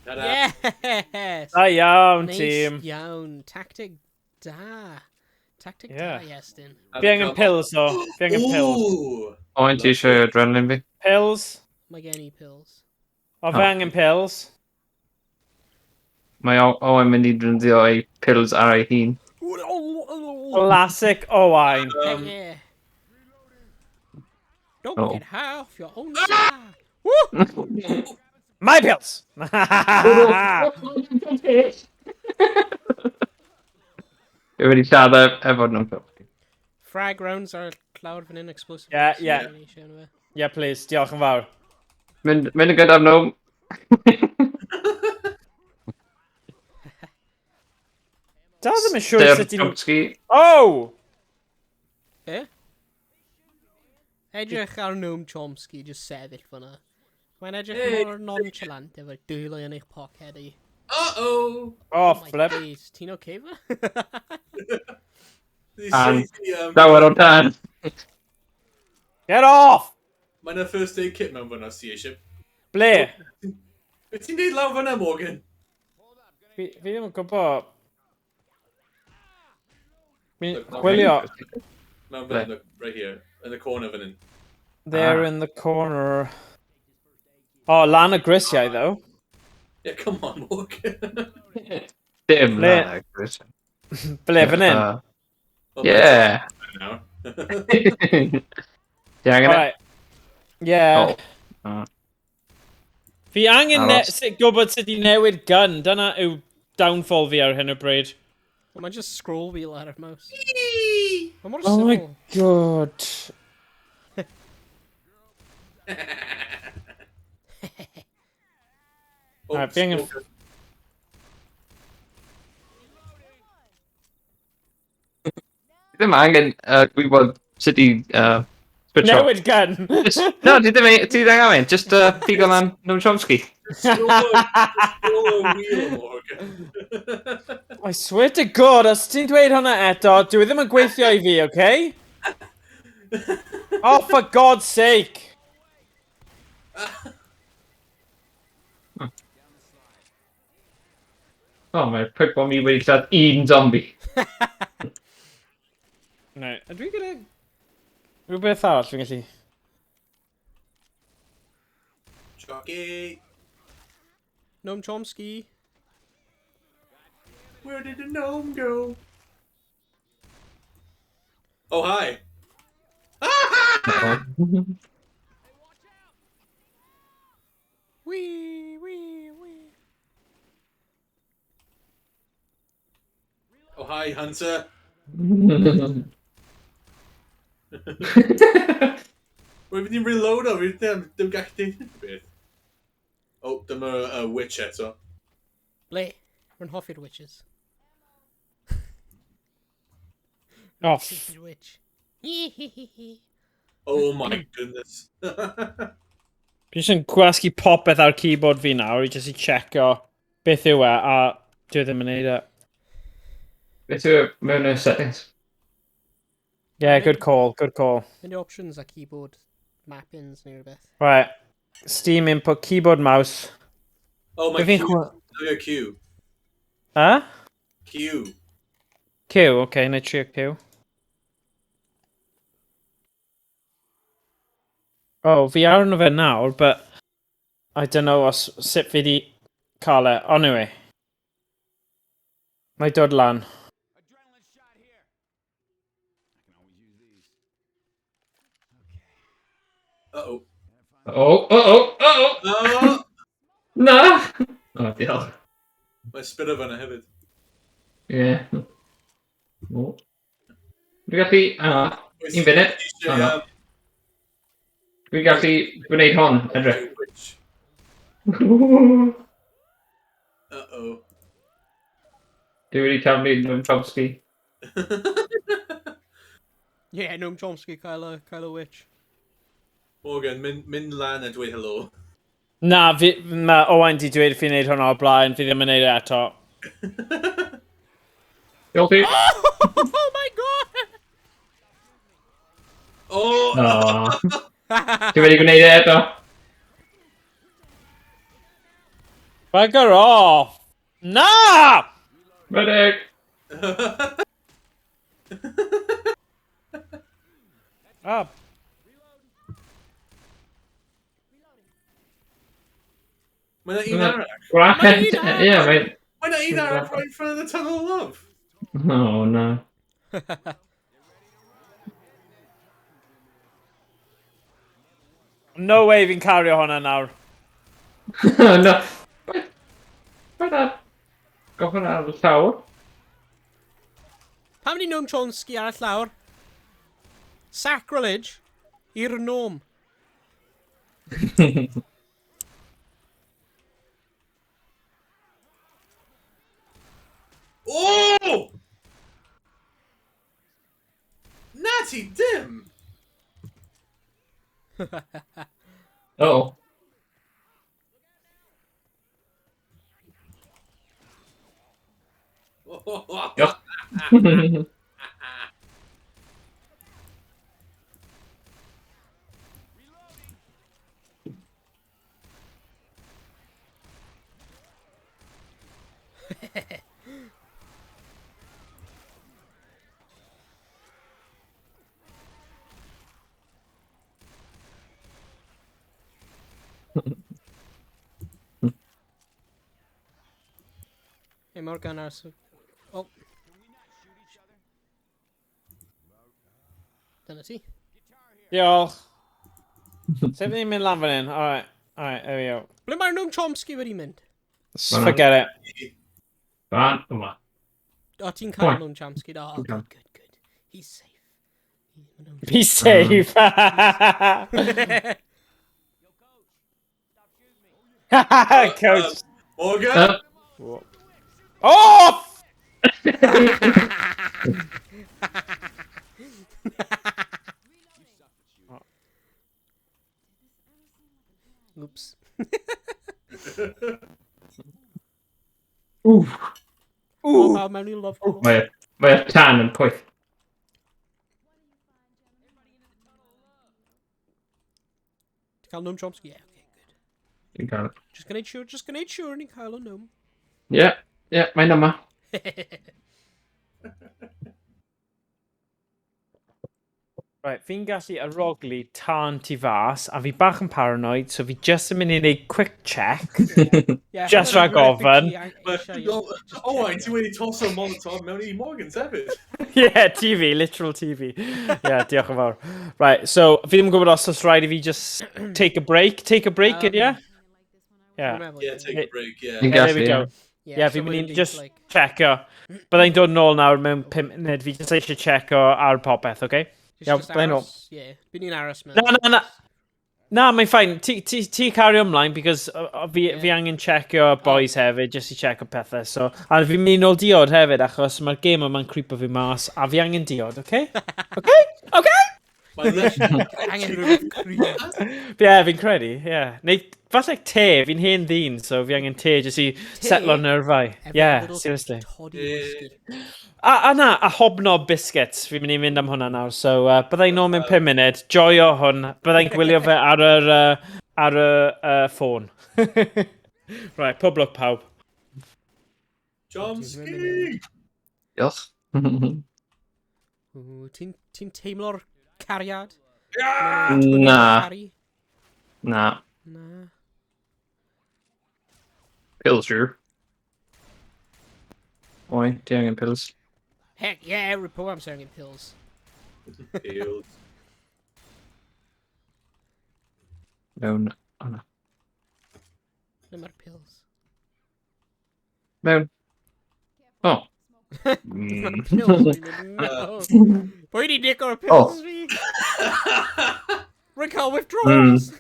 Ta-da. Yes! Da iawn, Neis tîm. iawn. Tactic da. Tactic Yeah. da, Iestyn. Fi angen pills, o. Fi angen pills. Ooh! Owain, ti eisiau adrenaline fi? Pills? Mae gen i pills. O, fi angen pills. Mae Owain mynd i ddefnyddio ei pills ar ei hun. Classic Owain. Yeah. Don't Oh. get high off your own supply. Woo! My pills! Fi wedi lladd efo Noam Chomsky. Frag rounds ar llawr fan hyn, explosive. Yeah, rounds, yeah. ni eisiau yna fe. Yeah, please. Diolch yn fawr. Mynd yn gyda'r Noam. Dal ddim yn siŵr Dyr sut i'n... Chomsky. Oh! Be? Edrych ar Noam Chomsky just sefyll fyna. Mae'n edrych Hey. mor nonchalant efo'r dwylo yn eich pocedi. Uh-oh! Oh, My flip. days, ti'n okay fe? And Llawer o dan. Get off! Mae yna first aid kit mewn fyna os ti eisiau. Ble? Be ti'n neud lawr fyna, Morgan? Fi ddim yn gwybod. Fi'n chwilio. Mewn fyna, look, right here. In the corner fan hyn. There Ah. in the corner. Oh, lan y grisiau, though. Yeah, come on, Morgan. Dim Ble? na, Chris. Ble fan hyn? Well, Yeah. Now. Ti angen e? Right. Yeah. Oh. Ah. Fi angen Aros. gwybod sut i newid gun. Dyna yw downfall fi ar hyn o bryd. Mae'n just scroll wheel ar y mouse. Mae mor Oh my syml. god. Oh, Right, fi angen- Morgan. Ti ddim angen gwybod sut i switch off. Newid gun! Just, no, ti ddim angen. Just pigo lan Noam Chomsky. Scroll a wheel, Morgan. I swear to God, os ti'n dweud hwnna eto, dwi ddim yn gweithio i fi, okay? Oh, for God's sake! Oh, mae'r prick bomb i wedi lladd un zombie. No, ydw i gyda rhywbeth arall fi'n gallu... Chucky. Noam Chomsky. Where did the gnome go? Oh, hi. Oh. Wee, wee, wee. Oh, hi, Hunter. Rwy'n mynd i'n reload o, fi ddim gallu beth. Oh, dyma witch eto. Ble? Rwy'n hoffi'r witches. Oh, Hoffi'r witch. Oh my goodness. Fi jyst yn gwasgu popeth ar keyboard fi nawr i jyst i checio beth yw e, a dwi ddim yn neud e. Beth yw e mewn y settings? Yeah, good call, good call. Mynd i options a keyboard mappings neu rhywbeth. Right. Steam input, keyboard, mouse. Oh, my Be fi'n Q. chwa- Oh, Q. Huh? Q. Q, okay, na i trio Q. Oh, fi arno fe nawr, but I don't know os sut fi di cael e. Anyway. Mae dod lan. Adrenaline shot here. I can always use these. Uh-oh. Oh! Oh! Na! Oh, diolch. Mae spirit fyna hefyd. Ie. Oh. Dwi'n gallu... Ah, un funud. Eisiau, Oh, no. Dwi'n gallu gwneud hon, edrych. Witch. Uh-oh. Dwi wedi taflu Noam Chomsky. Yeah, Noam Chomsky cael y witch. Morgan, mynd lan a dweud hello. Na, fi, mae Owain di dweud fi'n neud hwnna o'r blaen, fi ddim yn neud e eto. Diolch ti. Oh my god! Oh! Oh. Dwi wedi gwneud e eto. Bugger off! Na! Medic! Ah, Mae 'na un arall. Gwrach. Mae un arall. Ie, mae... Mae 'na un arall right in front of the Tunnel of Love. Oh, no. No way fi'n cario hwnna nawr. No. Paid â gofyn ar y llawr. Pam di Noam Chomsky ar y llawr? Sacrilege i'r Noam. Oh! Na ti dim! Oh. Diolch. Hey, Morgan ar... Oh. Dyna ti. Diolch. Sef ni'n mynd lan fan hyn? Alright, alright, there we go. Ble mae'r Noam Chomsky wedi mynd? Forget it. Fan yma. O, ti'n cael Come on. Noam Chomsky. Oh, Dwi'n cael. good, good, good. He's safe. Noam Be safe. Coach. Morgan! Oh! Oops. Wff. Ooh. Oh, mewn i love. Mae'r mae tan yn poeth. Ti'n cael Noam Chomsky? Yeah, okay, good. Dwi'n cael. Just gwneud siŵr, just gwneud siŵr ni'n cael o Noam. Ie, ie, mae'n yma. Right, fi'n gallu arogli tân tu fas, a fi bach yn paranoid, so fi just yn mynd i wneud quick check. Yeah, Just rhag ofn. Oh, ti wedi toso Molotov mewn i Morgans hefyd. Yeah, TV, literal TV. Yeah, diolch yn fawr. Right, so fi ddim yn gwybod os oes rhaid i fi just take a break. Take a break, ydy e? Yeah. Yeah, take a break, yeah. Fi'n Yeah, there we gallu, go. ie. Yeah, fi'n mynd i just checo. Byddai'n dod nôl nawr mewn 5 munud. Fi just eisiau checo ar popeth, okay? Iawn, byddai'n nôl. Yeah, bydd ni'n aros mewn. Na, na, na. Na, mae'n fine. Ti cario ymlaen, because fi, Yeah. fi angen checio boys hefyd, just i checo pethau. So, a fi'n mynd i nôl diod hefyd, achos mae'r gêm yma'n creepo fi mas, a fi angen diod, okay? Okay? Okay? Mae'n literally... Angen rhywbeth cryf. Ie, fi'n credu, ie. Yeah. Neu, falle te, fi'n hen ddyn, so fi angen te jyst i setlo nerfau. Efo Yeah, little seriously. Toddy Yeah. whiskey. A na, a hobnob biscuits, fi'n mynd i fynd am hwnna nawr. So, byddai'n nôl mewn 5 munud, joio hwn, byddai'n gwylio fe ar yr, ar y ffôn. Right, pob lwc pawb. Chomsky! Diolch. Ooh, Ti'n ti teimlo'r cariad? Na. Caru? Na. Na. Pills, sure. Oi, ti angen pills. Heck yeah, pob amser angen pills. Pills. Mewn. O na. Dyma'r pills. Mewn. O. Dyma'r pills. Fi'n mynd, no. Pwy di nick o'r pills fi? Rwy'n cael withdrawals.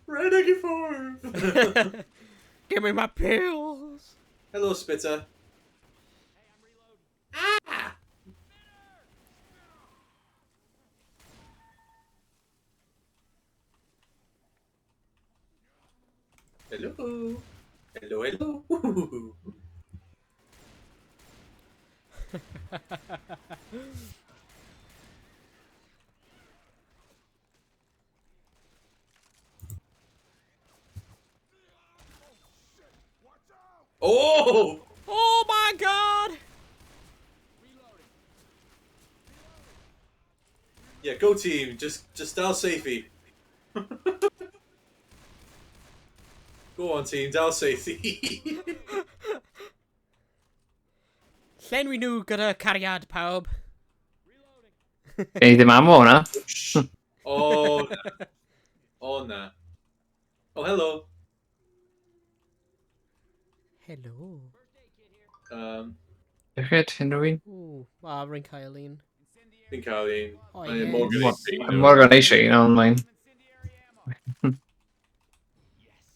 Redneck form! Give me my pills. Hello, Spitter. Ah! Hello. Hello, hello. Oh! Oh my god! Yeah, go team. Just dial safety. Go on team, dial safety. Llenwi nhw gyda cariad pawb. Ei ddim am hwnna. Oh, na. Oh, na. Oh, hello. Hello. Iechyd, unrhyw un? Ooh, a rwy'n cael un. Fi'n cael un. O, Mae ie. Morgan eisiau un. Morgan eisiau un, ond mae'n...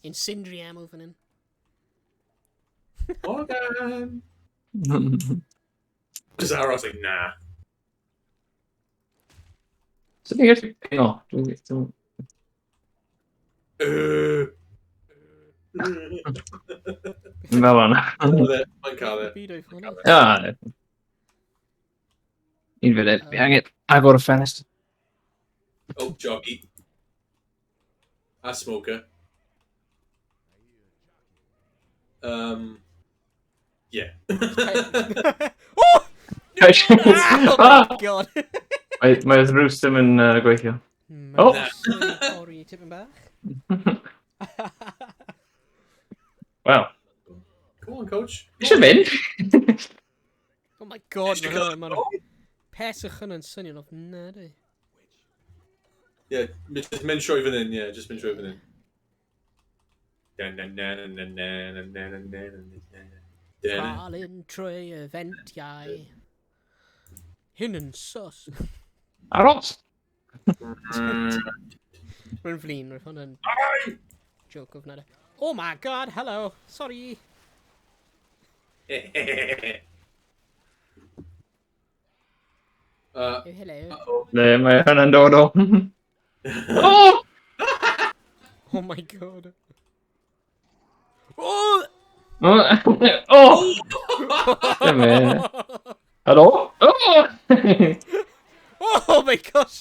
Incendiary ammo fan hyn. Morgan! Just aros, like, na. Sut ni'n gallu pingo? Dwi'n... Fel yna. Mae'n cael e. Byd o'i ffôn. Ah, un funud, fi angen agor y ffenest. Oh, jockey. A smoker. Yeah. Oh! Oh my god! Mae mae ddrws ddim yn gweithio. Oh! Oh. Sorry, tipyn bach. Wel, Come on, coach. eisiau mynd? Oh my god, Eisiau mae cael hwnna, mae'r peswch hwnna'n swnio'n ofnadwy. Yeah, just mynd trwy fan hyn, yeah, just mynd trwy fan hyn. Na na na na na na na na na na na na. Falun trwy y fentiau. Hyn yn sus. Aros! Rwy'n flin, roedd hwnna'n joke ofnadwy. Oh my god, hello, sorry. Oh, hello. Uh-oh. Le, mae hwnna'n dod o. Oh! Oh my god. Oh! Oh! Dim e. Helo? Oh! Oh my gosh!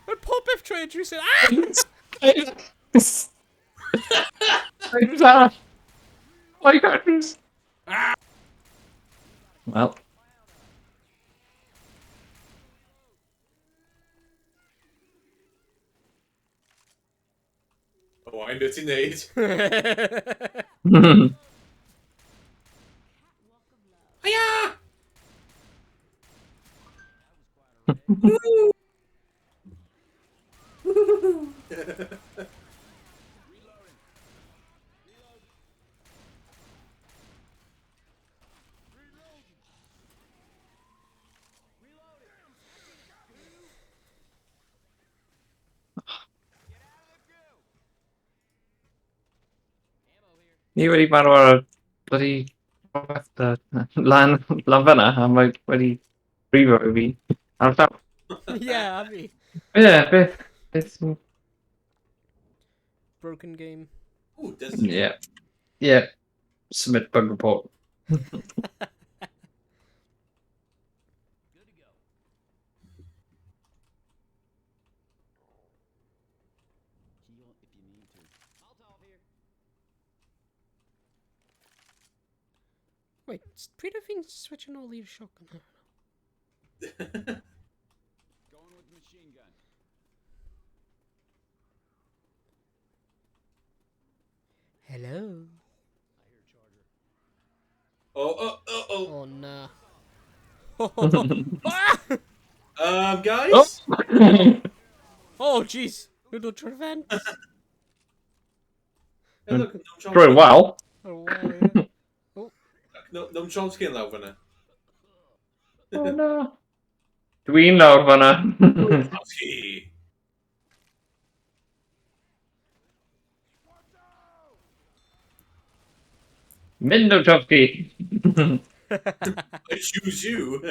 Mae popeth trwy y drws yn... Ah! Drws arall. Oh my god, drws. Wel. Oh, I'm beth ti'n neud. Hiya! Ni wedi marw ar y bloody rhywbeth, lan, lan fan'na, a mae wedi brifo i fi ar y llaw. Yeah, a fi. Ie, beth, beth sy'n... Broken game. Ooh, there's... Ie. Ie. Submit bug report. Good to go. Heal if you need to. Molotov here. Wait, pryd oedd fi'n switch yn ôl i'r shotgun? Going with the machine gun. Hello. I hear a charger. Oh, oh, oh, oh. Oh na. Ah! Guys? Oh! Oh jeez. Nhw'n dod trwy'r vent. Hey, look, Noam Chomsky. Drwy wal. Oh, wow, yeah. No, Noam Chomsky yn lawr fyna. Oh no. Dwi'n lawr fan'na. Chomsky! Mynd o Chomsky. I choose you!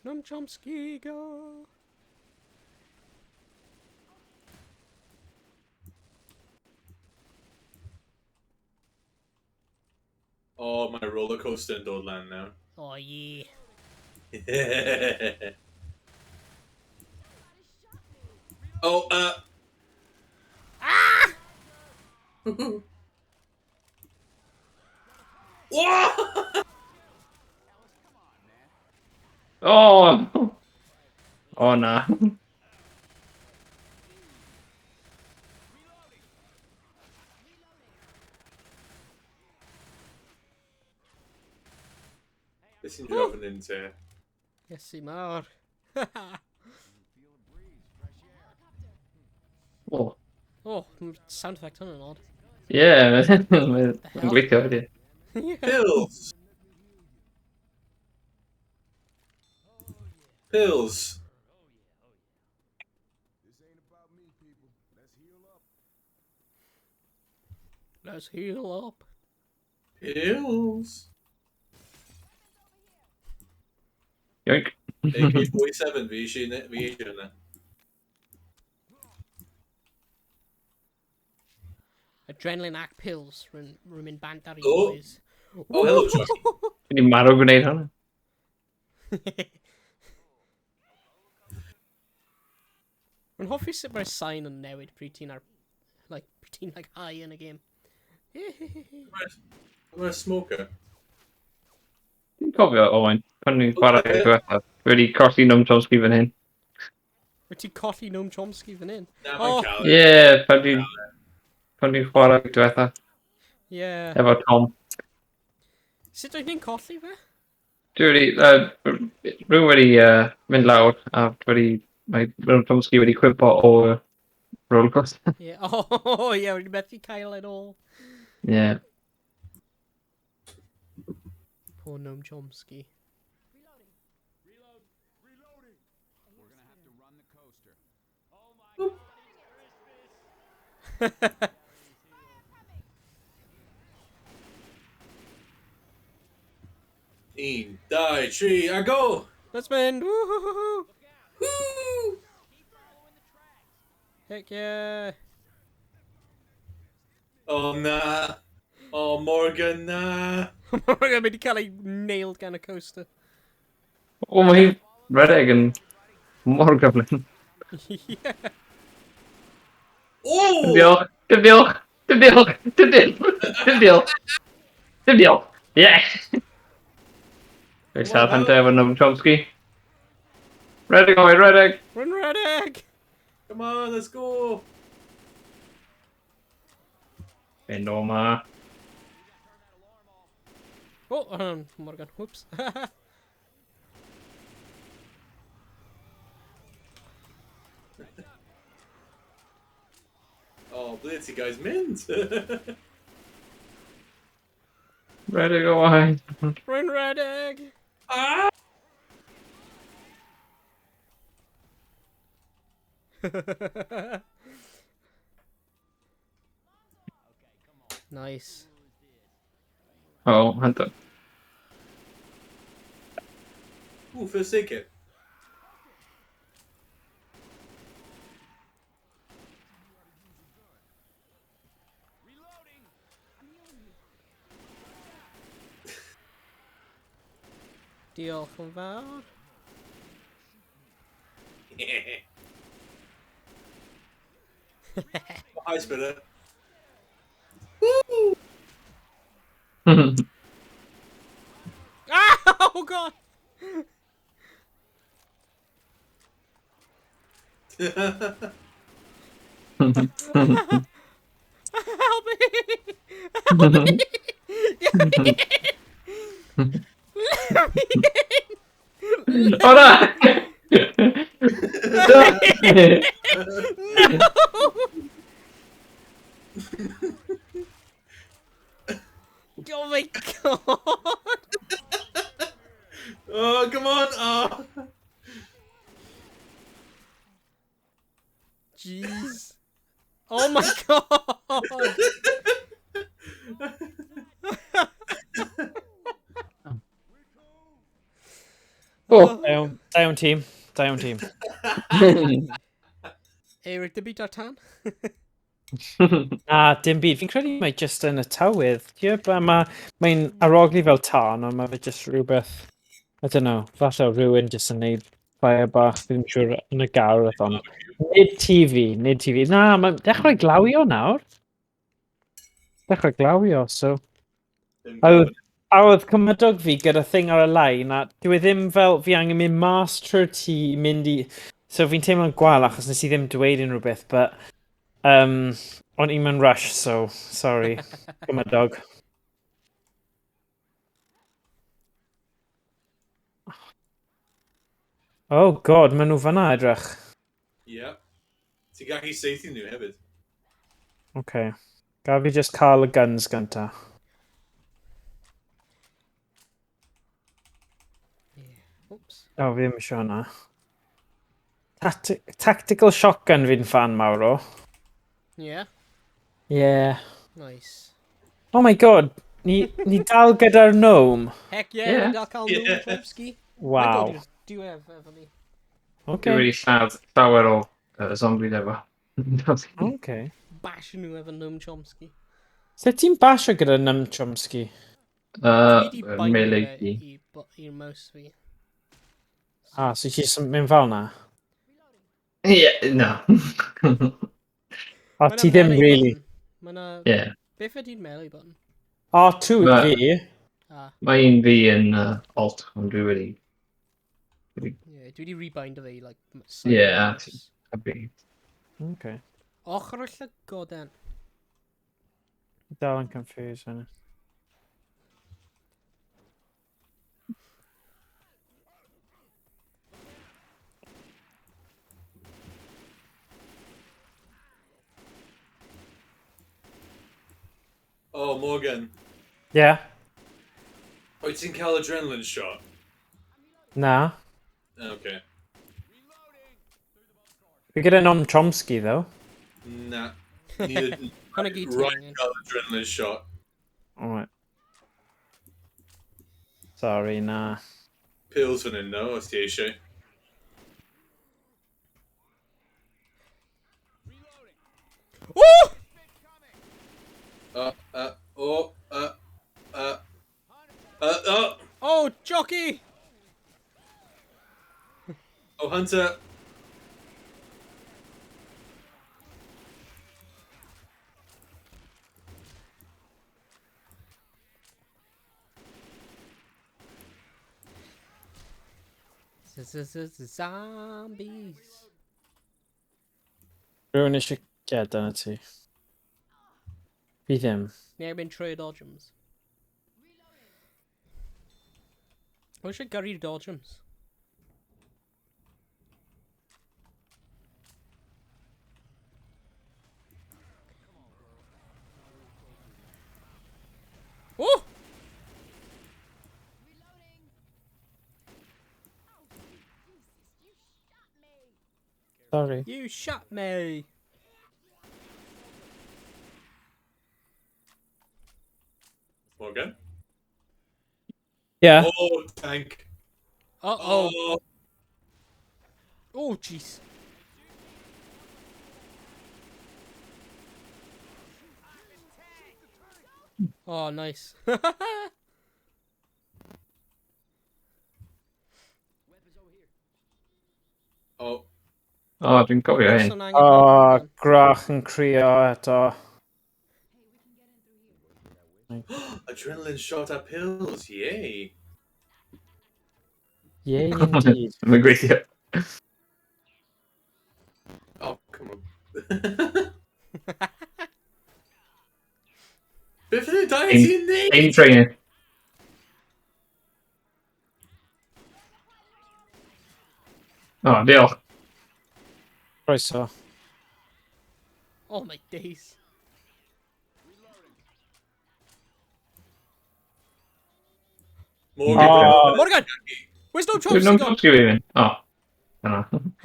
Noam Chomsky, go! Oh, my roller coaster yn dod lan now. Oh yeah. Oh, Ah! Whoa! Oh! Oh na. Beth sy'n drofyn yn te? Iesu mawr. Feel a breeze, fresh air. Oh. Oh, sound effect hwnna'n odd. Ie, mae'n gweithio wedi. Pills! Pills! Let's heal up. Pills! Yoink. AK-47, fi eisiau fi eisiau hwnna. Adrenaline ac pills rwy'n mynd bant ar i Oh. boys. Oh, hello, Josh. Fi di marw gwneud hwnna. Rwy'n hoffi sut mae'r sain yn newid pryd ti'n ar... Like, pryd ti'n like, high yn y game. I'm a smoker. Dwi'n cofio, Owain, pan ni'n chwarae i'r diwethaf, dwi wedi colli Noam Chomsky fan hyn. Wyt ti'n colli Noam Chomsky fan hyn? Na, Oh. mae'n cael. Ie, yeah, pan dwi'n pan dwi'n chwarae i'r diwethaf, Yeah. efo Tom. Sut oedd ni'n colli fe? Dwi wedi, rwy'n wedi mynd lawr, a dwi wedi, mae Noam Chomsky wedi cwympo o roller coaster. Yeah. Oh, yeah, wedi methu cael e'n ôl. Ie. Yeah. Poor Noam Chomsky. We're gonna have to run the coaster. Un, dau, tri, a go! Let's mynd! Woo-hoo-hoo-hoo! Woo! Heck yeah! Oh, na. Oh, Morgan, na. Mae'n mynd i cael ei nailed gan y coaster. O, mae hi'n redeg yn mor gyflym. Yeah. Oh! Dim diolch, dim diolch, dim diolch, dim diolch, dim diolch, dim diolch. Yeah! Fe siarad hynny efo Noam Chomsky. Redeg, oi, redeg! Run redeg! Come on, let's go! Fynd o ma. Oh, Morgan, whoops. Oh, ble ti guys mynd? Redeg o wain. Run redeg! Ah! Nice. O, Hunter. Ooh, first aid kit. Diolch yn fawr. Hi, Spinner. Ah! Oh god! Help me! Help me! Let me in! O na! No! Oh my god! Oh, come on! Oh. Jeez. Oh my god! O! Da iawn, da iawn tîm. Da iawn tîm. Eric, dim byd ar tan? Na, dim byd. Fi'n credu mae jyst yn y tywydd. Ie, mae'n arogli fel tân, ond mae fe jyst rhywbeth... I don't know, falle rhywun jyst yn neud fire bach, fi ddim siŵr yn y gardd, ond... Nid TV, nid TV. Na, mae'n dechrau glawio nawr. Dechrau glawio, so... A oedd cymydog fi gyda thing ar y line, a dyw e ddim fel fi angen mynd mas trwy'r tŷ i mynd i... So fi'n teimlo'n gwael achos nes i ddim dweud unrhyw beth, but... O'n i'm yn rush, so sorry, cymydog. Oh god, maen nhw fan'na edrych. Yep. Ti'n gallu saethu nhw hefyd. Okay. Gaf fi just cael y guns gynta. Yeah. Oops. O, fi ddim eisiau hwnna. Tactical shotgun fi'n fan mawr o. Yeah. Yeah. Nice. Oh my god, ni dal gyda'r gnome. Heck yeah, Yeah. yeah. Dal cael Yeah. Noam Chomsky. Wow. Diwedd efo ni. Dwi Okay. wedi lladd llawer o zombies efo. Okay. Bash nhw efo Noam Chomsky. Sut ti'n basio gyda Noam Chomsky? Dwi 'di bindio Melee fe key. i'r mouse fi. Ah, so ti'n mynd fel na? Yeah, no. O, Ma' 'na ti ddim melee really. button. Ma' 'na... Yeah. Beth ydy'r melee button? R2 fi. Ah, Mae un fi yn alt, ond dwi wedi... yeah, dwi wedi rebind o fe i, like, side Yeah, mouse. A fi. Okay. Ochr y llygoden. Dal yn confused hwnna. Oh, Morgan. Yeah. Wyt ti'n cael adrenaline shot? Na. Okay. Fi gyda Noam Chomsky, though. Na. Ni Hwnna gyd ti right angen. cael adrenaline shot. Alright. Sorry, na. Pills fan hyn, no, os ti eisiau. Woo! Oh, oh, Oh, jockey! oh, Hunter. Zombies. Rhywun eisiau gyda na ti? Fi ddim. Ni angen mynd trwy'r dodgems. Mae eisiau gyrru'r dodgems. Oh! Sorry. You shot me! Morgan. Yeah. Oh, tank. Uh-oh. Oh, Oh, jeez. Oh, nice. oh. O, dwi'n cofio hyn. Person angen Oh, help. grach yn crio eto. Adrenaline shot at pills, yay. Yay, indeed. Mae'n gweithio. Oh, come on. Beth ydy dau ti'n neud? Aim training. O, diolch. Croeso. Oh my days. Morgan. Oh. Morgan! Where's Noam Dwi'n Chomsky Noam gone? Chomsky fi fynd. O. Dyna.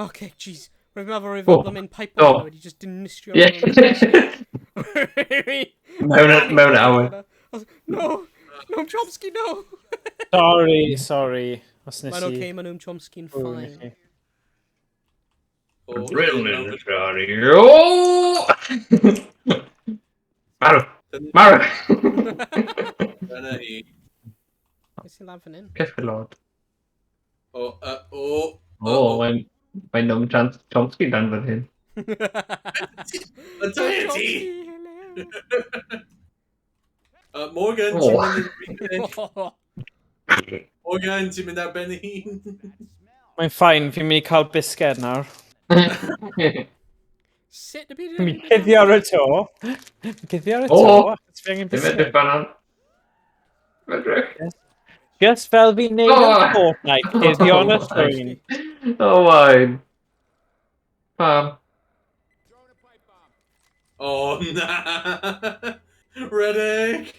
Okay, jeez. Rwy'n meddwl rwy'n Oh. fel mynd pipe Oh. bomb wedi just dinistrio. Ie. Mewn awyr. No! Noam Chomsky, no! Sorry, sorry. Os nes Mae'n i... okay, mae Noam Chomsky'n Rwy'n fine. i chi. Oh, Adrenaline shot. Oh! Marw. Marw. Dyna hi. Beth sy'n lan fan hyn? Ceffylod. Oh, oh. O, mae'n mae Noam Chomsky dan fan hyn. Y Noam dau ti! Chomsky, hello! Morgan, Oh. ti'n mynd i... Morgan, ti'n mynd ar ben ei hun? Mae'n fine, fi'n mynd i cael bisged nawr. Sut y byd Fi'n mynd i cuddio ar y to. Fi'n cuddio ar y to. O! Achos fi angen Ddim bisged. edrych fan hon. Edrych. Just fel fi'n neud yn Oh. Fortnite, cuddio yn y llwyn. Oh, wain. Pam. Oh, na! Redeg!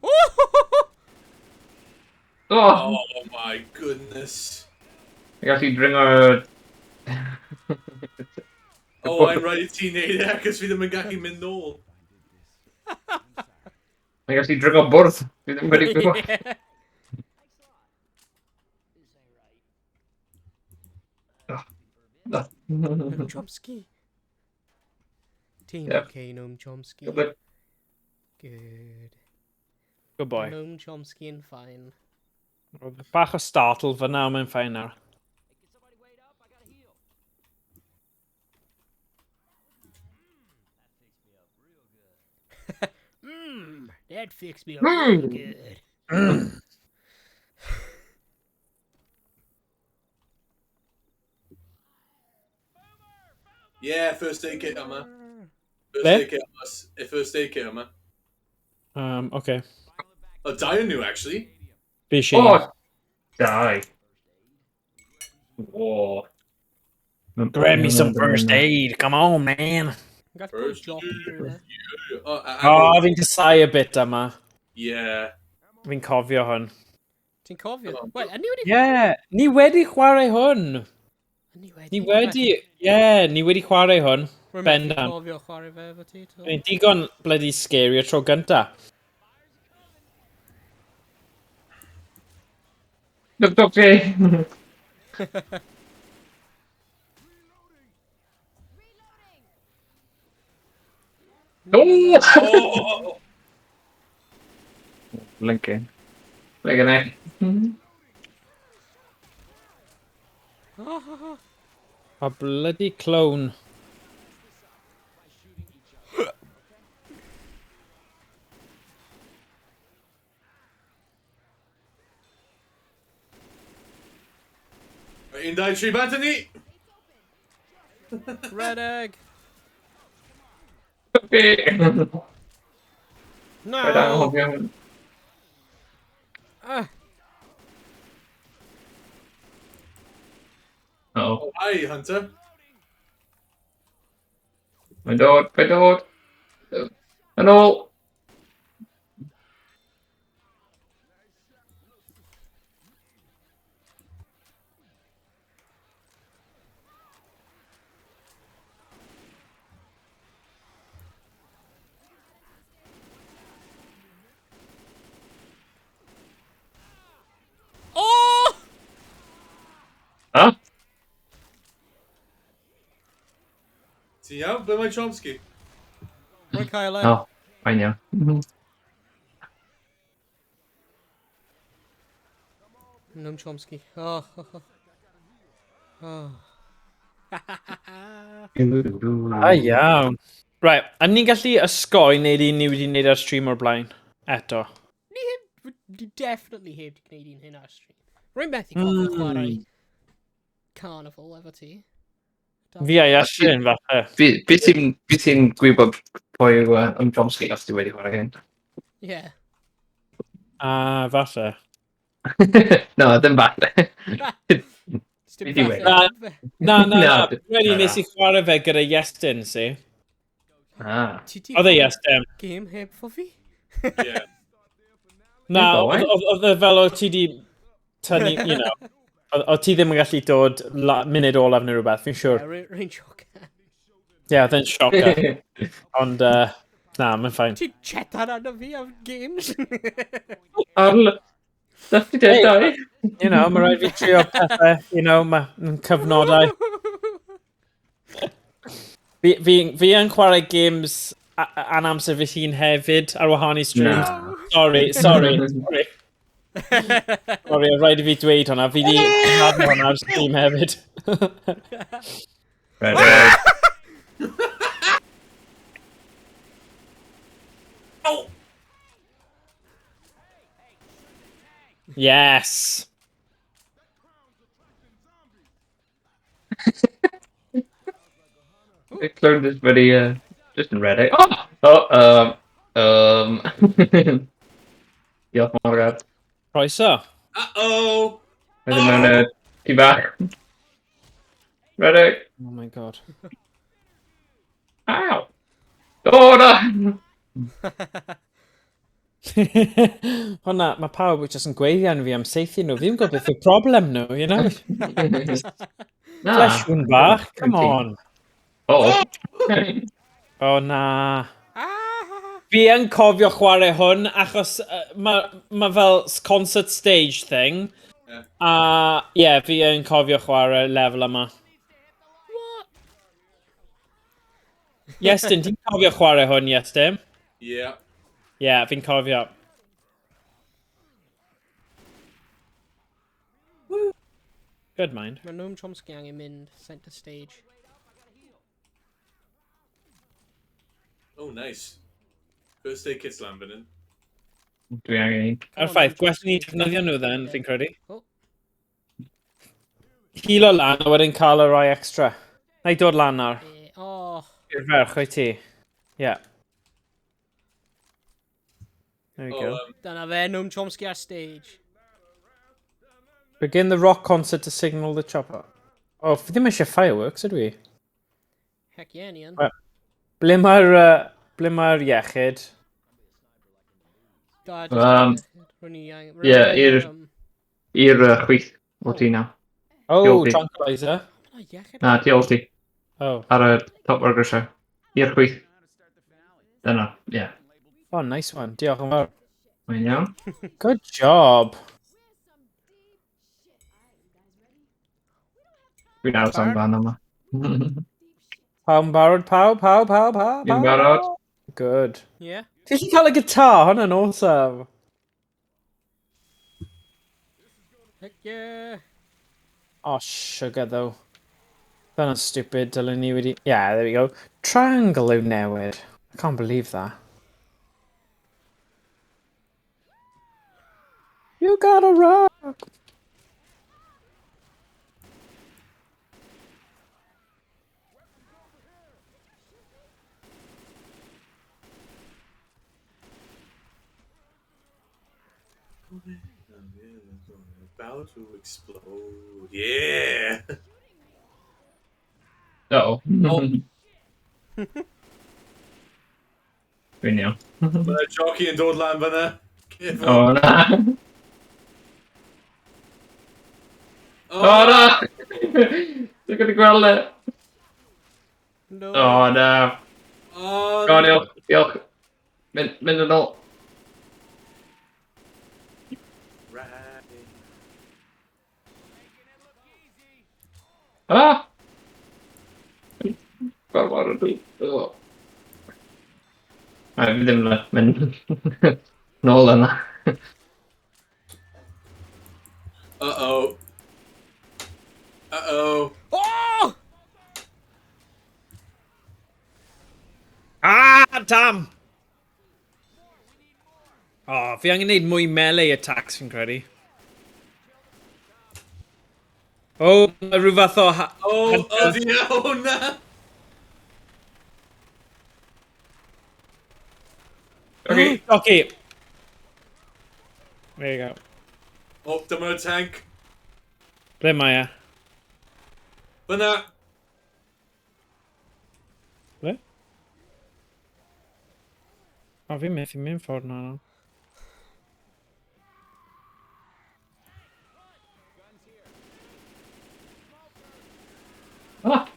Oh! Oh! Oh my goodness. Fi'n gallu dringo... Oh, I'm rhaid i ti neud e, achos fi ddim yn gallu mynd nôl. Fi'n gallu dringo bwrdd. Fi ddim wedi gwybod. Yeah. Noam Chomsky. Ti'n Yep. okay, Noam Chomsky. Good. Good. Good boy. Noam Chomsky yn fine. Roedd bach o startle fyna, ond mae'n fine nawr. That fixed me up real good. Yeah, first aid kit yma. First Be? aid kit yma. First aid kit yma. Okay. O, dau yn nhw, actually. Fi eisiau. Oh! Dau. Whoa. Grab me some first aid, come on, man. Yn gallu cael First jockey rhywle. Oh, Oh, fi'n casau y bit yma. Yeah. Fi'n cofio hwn. Ti'n cofio? Come on. Wait, a ni wedi... Yeah, ni wedi chwarae hwn. Ni wedi... Ni wedi, yeah, ni wedi chwarae hwn. Rwy'n methu Bendant. cofio chwarae fe efo ti. t'o? Mae'n digon bloody scary y tro gynta. Look, look, Jay. Oh! Oh! Lincoln. Lincoln, eh? A bloody clone. Un, dau, tri, bant yn ni! Red egg! Okay. No! Rhaid anghofio hwn. Ah, Oh, Oh, hi, Hunter. mae'n dod, mae'n dod. Yn ôl. Oh! Ha? Ti'n iawn? Ble mae Chomsky? Rwy'n cael e. Oh, mae'n iawn. Noam Chomsky. Oh. Oh. Oh. Ah, iawn. Right, a ni'n gallu osgoi wneud un ni wedi wneud ar stream o'r blaen. Eto. Ni heb... Ni definitely heb di gwneud un hyn ar stream. Rwy'n methu cofio chwarae Carnival efo ti. Fi a Iestyn, falle. Fi ti'n gwybod pwy yw Noam Chomsky os ti wedi chwarae hyn? Yeah. Ah, falle. No, ddim falle. Sdim Fi di falle. Na, na, na. Na, Wedi na, nes i chwarae fe gyda Iestyn, si. Ah. Ti di Oedd e Iestyn. Game heb fo fi? Yeah. Na, Good boy. oedd e fel o ti di tynnu, you know. Oedd ti ddim yn gallu dod munud olaf neu rhywbeth, fi'n siŵr. Yeah, rwy'n sioc. Ie, oedd e'n sioc. Ond, na, mae'n fine. Ti'n chetan arno fi am games? Arl, Dach ti dead dau? You know, mae rhaid fi trio pethau, you know, mae'n cyfnodau. Fi yn chwarae games an amser fy hun hefyd ar wahan i streams. Na. Sorry, sorry, sorry. Sorry, rhaid i fi dweud hwnna. Fi di had hwnna ar stream hefyd. Right, right. Oh! Yes. I cloned this buddy, just in Reddit. Oh! Oh, Diolch Morgad. Croeso. Uh-oh! Wedyn mewn tŷ bach. Reddit. Oh my god. Aw! O, na! Hwna, mae pawb jyst yn gweiddi arno fi am seithi nhw. Fi ddim yn gwybod beth yw'r problem nhw, you know? Na. Flesiwn bach, come on. O. O na. Ah! Fi yn cofio chwarae hwn achos mae ma fel concert stage thing. Ie. A ie, yeah, fi yn cofio chwarae lefel yma. What? Iestyn, ti'n cofio chwarae hwn, Iestyn? Yeah. Ie, yeah, fi'n cofio. Good mind. Mae Noam Chomsky angen mynd centre stage. Oh, nice. First aid kit's lan fan hyn. Dwi angen un. Ar ffaith, gwell ni defnyddio nhw then, fi'n credu. Oh. Hilo lan a wedyn cael y rai extra. Na i dod lan nawr. Oh, I'r ferch, wyt ti? Yeah. There we Oh, go. dyna fe, Noam Chomsky ar stage. Begin the rock concert to signal the chopper. Oh, fi ddim eisiau fireworks, ydw i? Heck yeah, ni yn. Wel- Ble mae'r ble mae'r iechyd? Da, Rwy'n i angen... Ie, i'r chwith o ti nawr. Oh, Diolch i. tranquilizer. O, iechyd. Na, tu ôl ti. Oh. Ar y top o'r grisiau. I'r chwith. Dyna, ie. Yeah. Oh, nice one. Diolch yn fawr. Mae'n iawn. Good job. Dwi'n aros am fan yma. Pawb yn barod? Pawb, pawb, pawb, pawb? Fi'n barod. Good. Ie. Ti eisiau cael y gitar? Hwnna'n awesome. Heck yeah. Oh, sugar though. Dyna'n stupid, dylen ni wedi... Yeah, there we go. Triangle yw newid. I can't believe that. You gotta rock! About to explode. Yeah. Uh-oh. Dwi'n iawn. Mae'r jockey yn dod lan fyna. Careful. O, na. O, na! Dwi'n gwybod gweld e. No. O, na. Oh, O, diolch. Diolch. Mynd yn ôl. Right. Ah! Gorfod ydw i. O. A, fi ddim yn mynd nôl yna. Uh-oh. Uh-oh. Oh! Ah, damn! Oh, fi angen neud mwy melee attacks, fi'n credu. Oh, mae rhyw fath o... Oh, hunter. oh dear, oh na. Okay. Jockey! There you go. Oh, dyma'r tank. Ble mae e? Fyna. Ble? O, fi'n methu mynd ffordd na. Ah!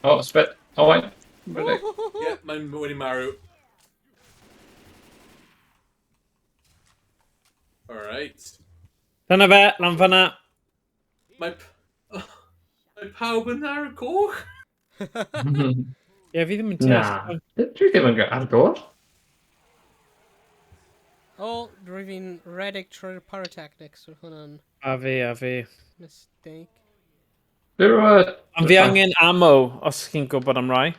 Oh, spit. Oh, wait. Really? Yeah, mae'n wedi marw. Alright. Dyna fe, lan fyna. Mae... Oh, mae pawb yn ar y coch. Ie, fi ddim yn Na. deall. Dwi ddim yn ar gôl. O, rwy fi'n redeg trwy'r pyrotechnics, so hwnna'n A fi, a fi. mistake. Dwi'n rhywbeth... Ond fi angen ammo, os chi'n gwybod am rai.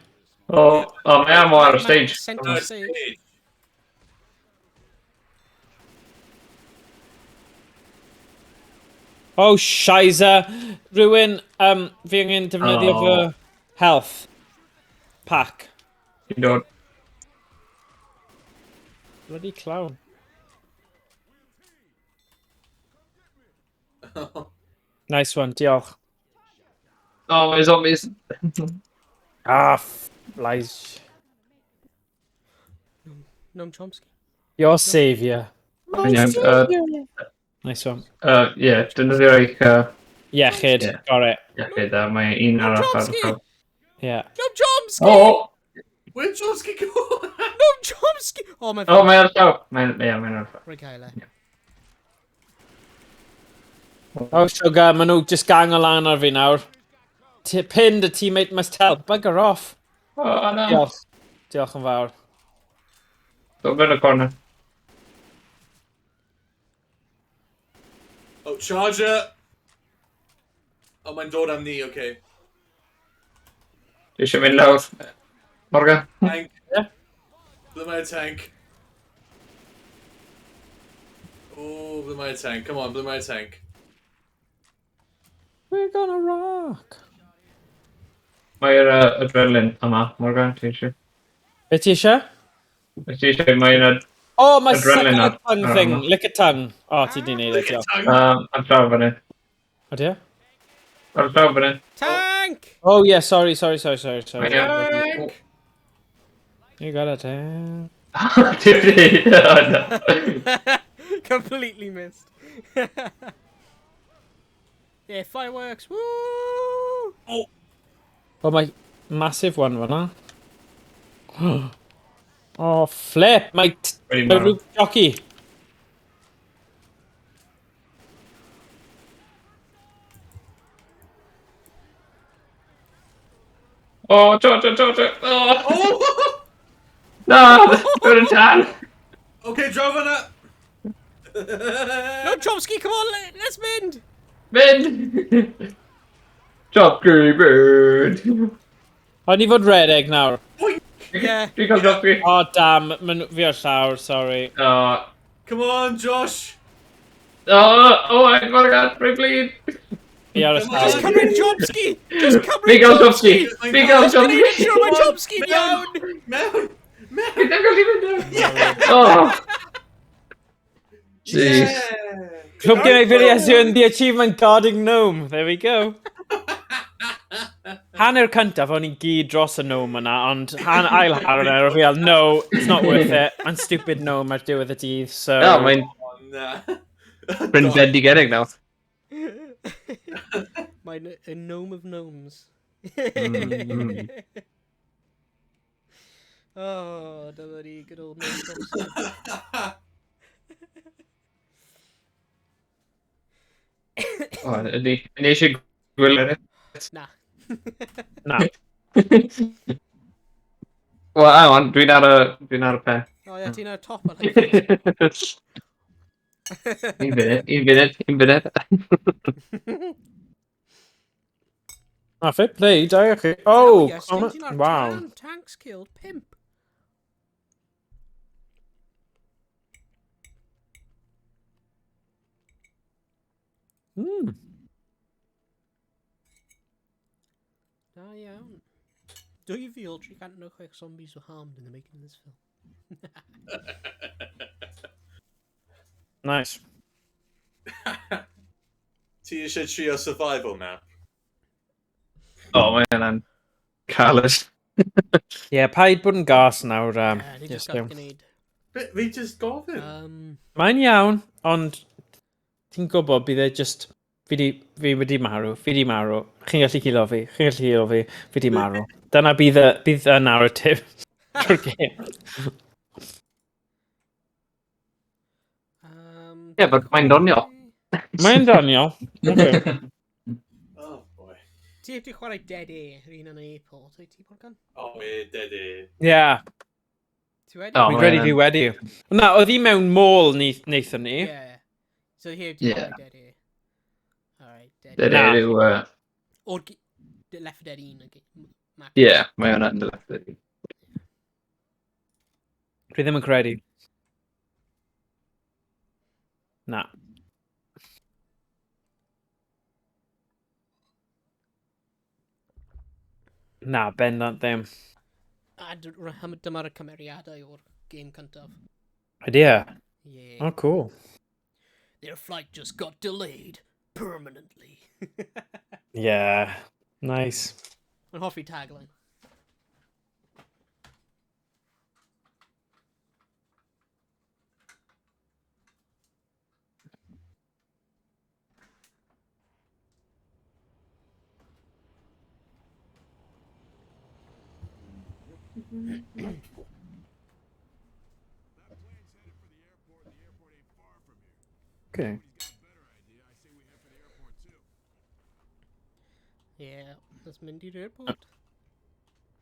O, o, mae ammo ar y stage. Centre stage. Oh, shizer! Rhywun, fi angen defnyddio Oh. fy health pack. Dwi'n dod. Bloody clown. Nice one, diolch. Oh, mae zombies. Ah, lies. Noam Chomsky. Your saviour. Ie, Nice one. Ie, defnyddio eich Iechyd, Ie. got it. iechyd a mae un Noam arall ar y Chomsky! ffawd. Yeah. Noam Chomsky! O! Where'd Chomsky go? Noam Chomsky! Oh, mae'n O, mae ar y llaw. Mae'n, ie, mae'n ar y llaw. Rhaid cael e. Oh, sugar, maen nhw just gang o lan ar fi nawr. Pinned a teammate must help. Bugger off. O, na. Diolch. Diolch yn fawr. Dod mewn y corner. Oh, Charger! Oh, mae'n dod am ni, okay. Dwi eisiau mynd lawr. Morgan. Tank. Ie. Ble mae'r tank? Oh, ble mae'r tank? Come on, ble mae'r tank? We're gonna rock. Mae'r adrenaline yma, Morgan, ti eisiau? Be ti eisiau? Ti eisiau, mae'n Oh, mae Adrenaline suck ar- tongue ar thing. yma. Lick a tongue. Oh, ti di neud e, diolch. Tank! ar llaw fan hyn. O, dear? Ar llaw fan hyn. Tank! Oh, yeah, sorry, sorry, sorry, sorry, sorry. Mae'n Tank! You got a tank. Ti wedi... O, na. Completely missed. Yeah, fireworks. Woo! Oh, Oh, mae massive one fan'na. Oh, flip! Mae Wedi mae marw. rhyw jockey. O, George, George, o! Oh! Na! Dwi'n yn tan! Okay, draw fan'na! No, Chomsky, come on, let's mynd! Mynd! Jockey bird! O'n i fod redeg nawr. Yeah. Dwi'n cael jockey. Oh, damn. Ma' fi ar llawr, sorry. O, Come on, Josh! o, o, Morgan, rwy'n blin! Fi ar y Come on. Just llawr. cymryd Chomsky! Just Fi cymryd gael Chomsky! Chomsky! Fi gael Just gwneud yn Chomsky! siŵr mae Chomsky'n iawn! Mewn! Mewn! Fi ddim gallu mynd. Oh! Jeez. Yeah. Clwb Gemau Fili has earned the achievement guarding gnome. There we go. Hanner cyntaf, o'n i'n gyd dros y gnome yna, ond ail hanner, o'n fi fel, no, it's not worth it. Mae'n stupid gnome ar diwedd y dydd, so... No, mae'n Oh, na. Bryn bendigedig nawr. Mae'n a gnome of gnomes. Mm. Oh, dyma ni, good old Noam Chomsky. O, ydy. Ydy eisiau gwylio ni? Na. Na. Wel, hang on, dwi'n ar y... Dwi'n ar y pen. O ie, ti'n ar top ar hyn. Un funud, un funud, un funud. Na, fair play, da i chi. Oh, Yes, comment- ti'n ar wow. tan, tanks killed pimp. Da iawn. 2,396 zombies were harmed in the making of this film. Nice. Ti eisiau trio survival map? O, mae hynna'n caled. Yeah, paid bod yn gas nawr. Yeah, ni yes, just gael iawn. gwneud. Fi just gofyn. Mae'n iawn, ond ti'n gwybod bydd e just... Fi wedi marw, fi wedi marw. Chi'n gallu cilo fi, chi'n gallu cilo fi, fi wedi marw. Dyna bydd y narrative trwy'r gêm. Ie, but mae'n doniol. Mae'n doniol. Okay. Oh, boy. Ti heb di chwarae Dead Air, yr un yn y airport, wyt ti, Morgan? Oh, ie, dead air. Yeah, Ti wedi? O, fi'n credu fi wedi. Na, oedd hi mewn mall ni, wnaethon ni. Yeah. So heb di Yeah. chwarae Dead Air. Alright, Dead Dead Air. Na. Air yw... O'r Left 4 Dead 1. Okay. Mac. Ie, mae hwnna'n The Left 4 Dead. Dwi ddim yn credu. Na. Na, bendant ddim. A dyma'r cymeriadau o'r game cyntaf. Idea. Yeah. Oh, cool. Their flight just got delayed permanently. Yeah. Nice. Mae'n hoffi tagline. Okay. Yeah, that's mynd i'r airport.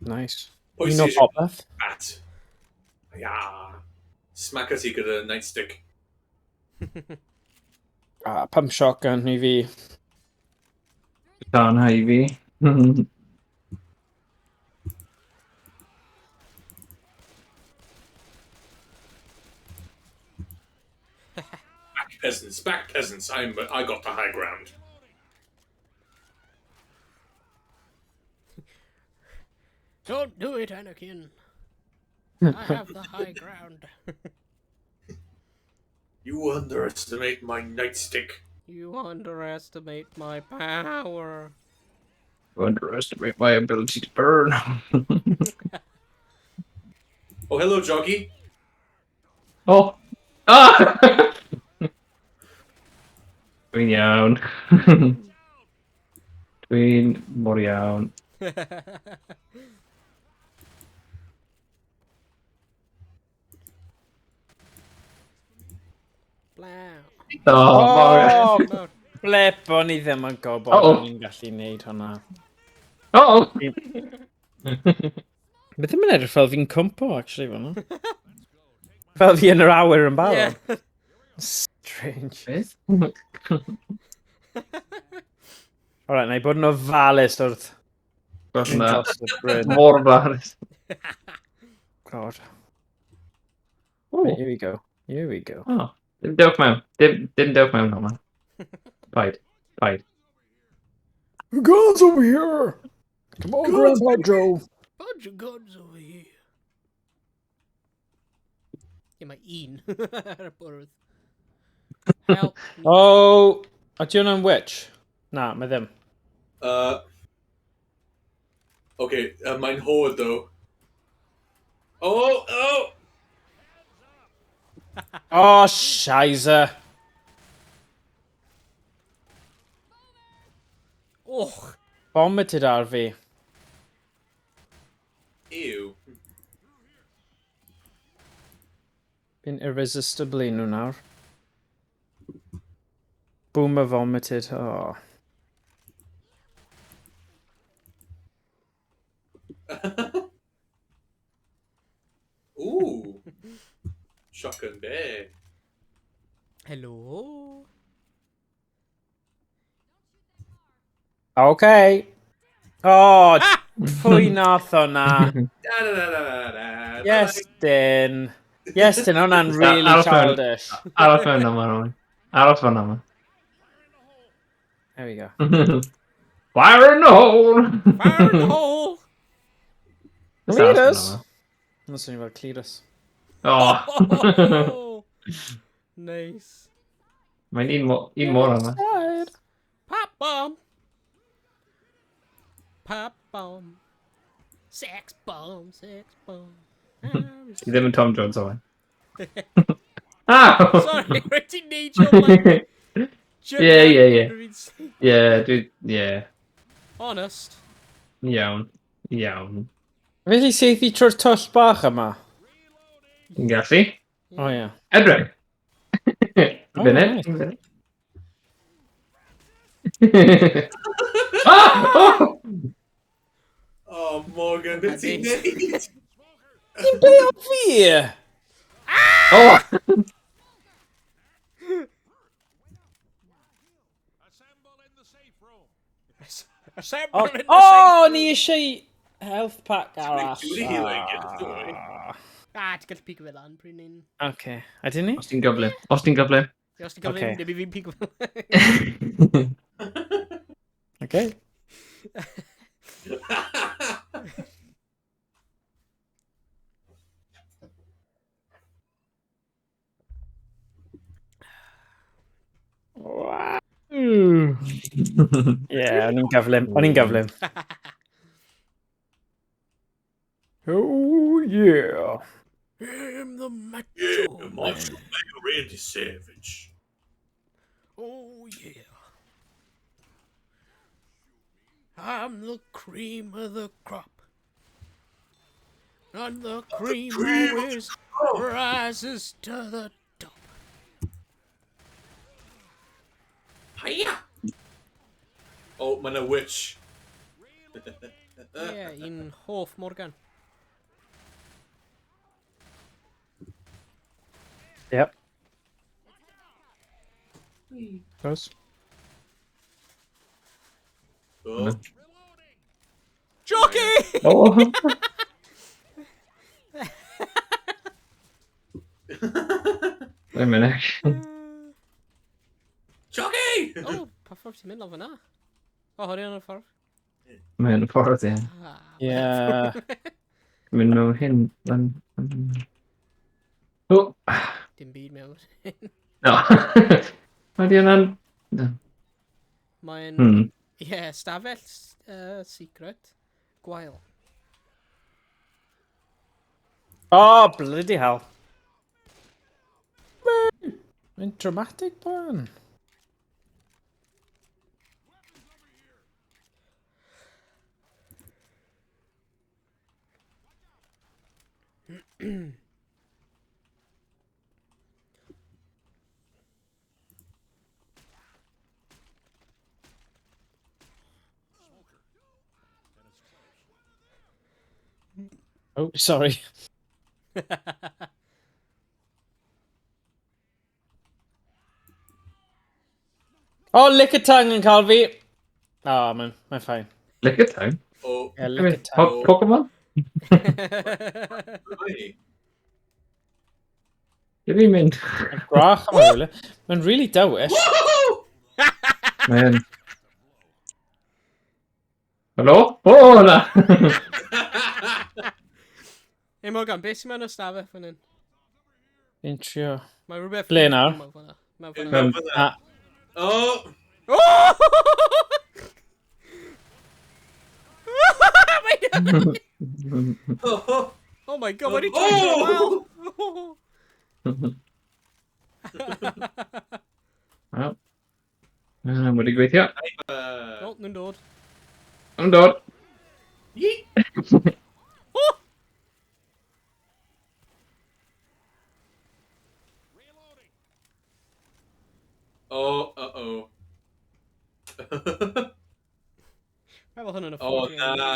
Nice. Pwy Un o sy'n eisiau popeth. bat? Ia. Smack ti gyda nightstick. Ah, pump shotgun i fi. Dan hi fi. Back peasants, back peasants. I got the high ground. Don't do it, Anakin. I have the high ground. You underestimate my nightstick. You underestimate my power. You underestimate my ability to burn. Oh, hello, jockey. Oh! Ah! Dwi'n iawn. Dwi'n mor iawn. Blow. Oh, mor... Oh, Mawr. flip, o'n i ddim yn gwybod Uh-oh. o'n i'n gallu neud hwnna. Oh! Mae ddim yn edrych fel fi'n cwmpo, actually, fan'na. Fel fi yn yr awyr yn barod. Yeah. Strange. Beth? Alright, na i bod yn ofalus wrth Gwell na. dros y bryn. Mor ofalus. God. Oh. Right, here we go. Here we go. Oh. Dim dewch mewn. Dim dewch mewn hwnna. Paid. Paid. Guns over here! Come on, Grandpa Joe. Bunch of guns over here. Ie, mae un ar y bwrdd. Help. Oh, ydy hwnna'n witch? Na, mae ddim. Okay, mae'n horde, though. Oh, oh! Oh, shizer. Och. Vomited ar fi. Ew. Fi'n irresistibly nhw nawr. Boomer vomited. Oh. Ooh. Shotgun bear. Hello. Okay. Oh, pwy nath hwnna? Da da da da da da. Yes, dyn. Yes, dyn, hwnna'n really Aros mewn. childish. Aros mewn yma, Rowan. Aros fan yma. There we go. Fire in the hole! Fire in the hole. Just aros fan Cletus! yma. Hwna'n swnio fel Cletus. Oh. Oh. Nice. Mae'n un mor yma. Inside. Pop bomb. Pop bomb. Sex bomb. Sex bomb. I'm Ti ddim yn Tom Jones, Owen. Ah! Sorry, rhaid ti'n neidio like... Yeah. Yeah, dwi... Yeah. Honest. Iawn. Iawn. Felly saethu trwy'r twll bach yma? Ti'n gallu? O ie. Edrych! Oh, Funud. nice. Ah! Oh! Oh, Morgan, beth ti'n neud? Ti'n beio fi? Oh! Assemble in the safe room. Assemble O, in the oh, safe ni eisiau health pack arall. Dwi wedi healing, don't worry. Ah, ti'n gallu pigo fe lan pryd ni'n... Okay. Ydyn ni? Os ti'n gyflym. Os ti'n gyflym. Os ti'n gyflym, Ocê. dim i fi'n pigo fe lan. Okay. Wow. Ie, o'n i'n gyflym. O'n i'n gyflym. Oh, yeah. I'm the macho Yeah, man. Macho Man Randy Savage. Oh, yeah. I'm the cream of the crop. And the cream, cream of the always crop. rises to the top. Hiya! Oh, mae'n a witch. Yeah, un hoff Morgan. Yep. Close. Oh. Jockey! Oh! Wait a minute. Jockey! Oh, pa ffordd ti'n mynd lawr fyna? O, hori yn y ffordd. Mae'n y ffordd, ie. Ah, Yeah. Mynd mewn hyn. Oh! Dim byd mewn. No. Mae di hwnna'n... Mae'n... Ie, yeah, stafell secret. Gwael. Oh, bloody hell. Mae'n dramatic burn. Oh, sorry. Oh, lick a tongue yn cael fi. Oh, mae'n mae fine. Lick a tongue? Oh, Yeah, lick a tongue. Pokemon? Right. Dwi fi'n mynd. Mae'n gwrach am rhywle. Mae'n really dywyll. Mae'n... Helo? O, na! Hey Morgan, beth sy'n mewn y stafell fan hyn? Fi'n trio. Mae rhywbeth... Ble nawr? Mewn fan'na. Mewn fan'na. Um, Ah. Oh! Oh! Oh! Oh my god, wedi troi oh! Wel. Wel. Wedi gweithio. Oh, nhw'n dod. Yn dod. Yeet! Oh! Oh, uh-oh. Mae fel hwn yn y Oh, ffordd. na.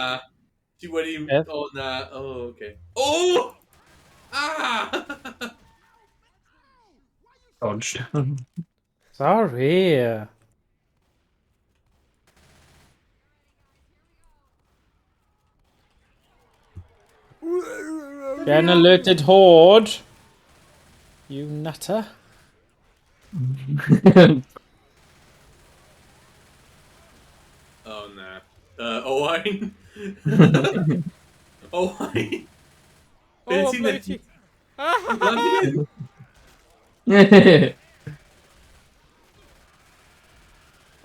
Ti wedi... Beth? Oh, na. Oh, okay. Oh! Ah! Dodged. Sorry. Gen alerted horde. You nutter. Oh, na. Owain? Owain? Oh, Be ti'n ble neud? ti? Lan fan hyn?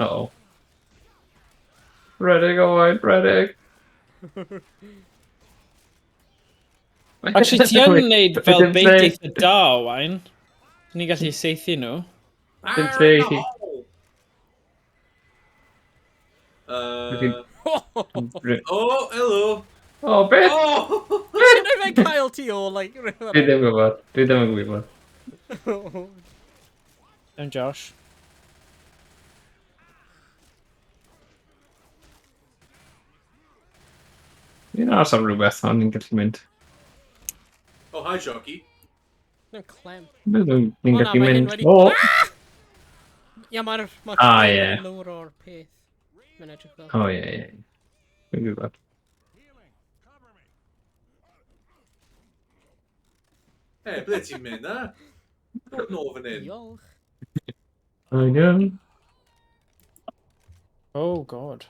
Uh-oh. Redig, Owain, redig. Actually, ti yn neud fel Dim bait lle. eitha da, Owain. Ni'n gallu saethu nhw. Dim lle i chi. Oh, hello. O, beth? Oh! Sut oedd fe'n cael ti o, like... Dwi ddim yn gwybod. Dwi ddim yn gwybod. Iawn, Josh. Fi'n aros am rhywbeth, ond ni'n gallu mynd. Oh, hi, Jockey. Ddim clem. Ni'n O, na, gallu mae hyn mynd. wedi- O! Ia, mae'r... Ma Ah, ie. Lawr o'r peth. Mae'n edrych fel. O, ie, ie. Dwi'n gwybod. Hey, ble ti'n mynd, na? Dod nôl fan hyn. Diolch. I know. Oh, God.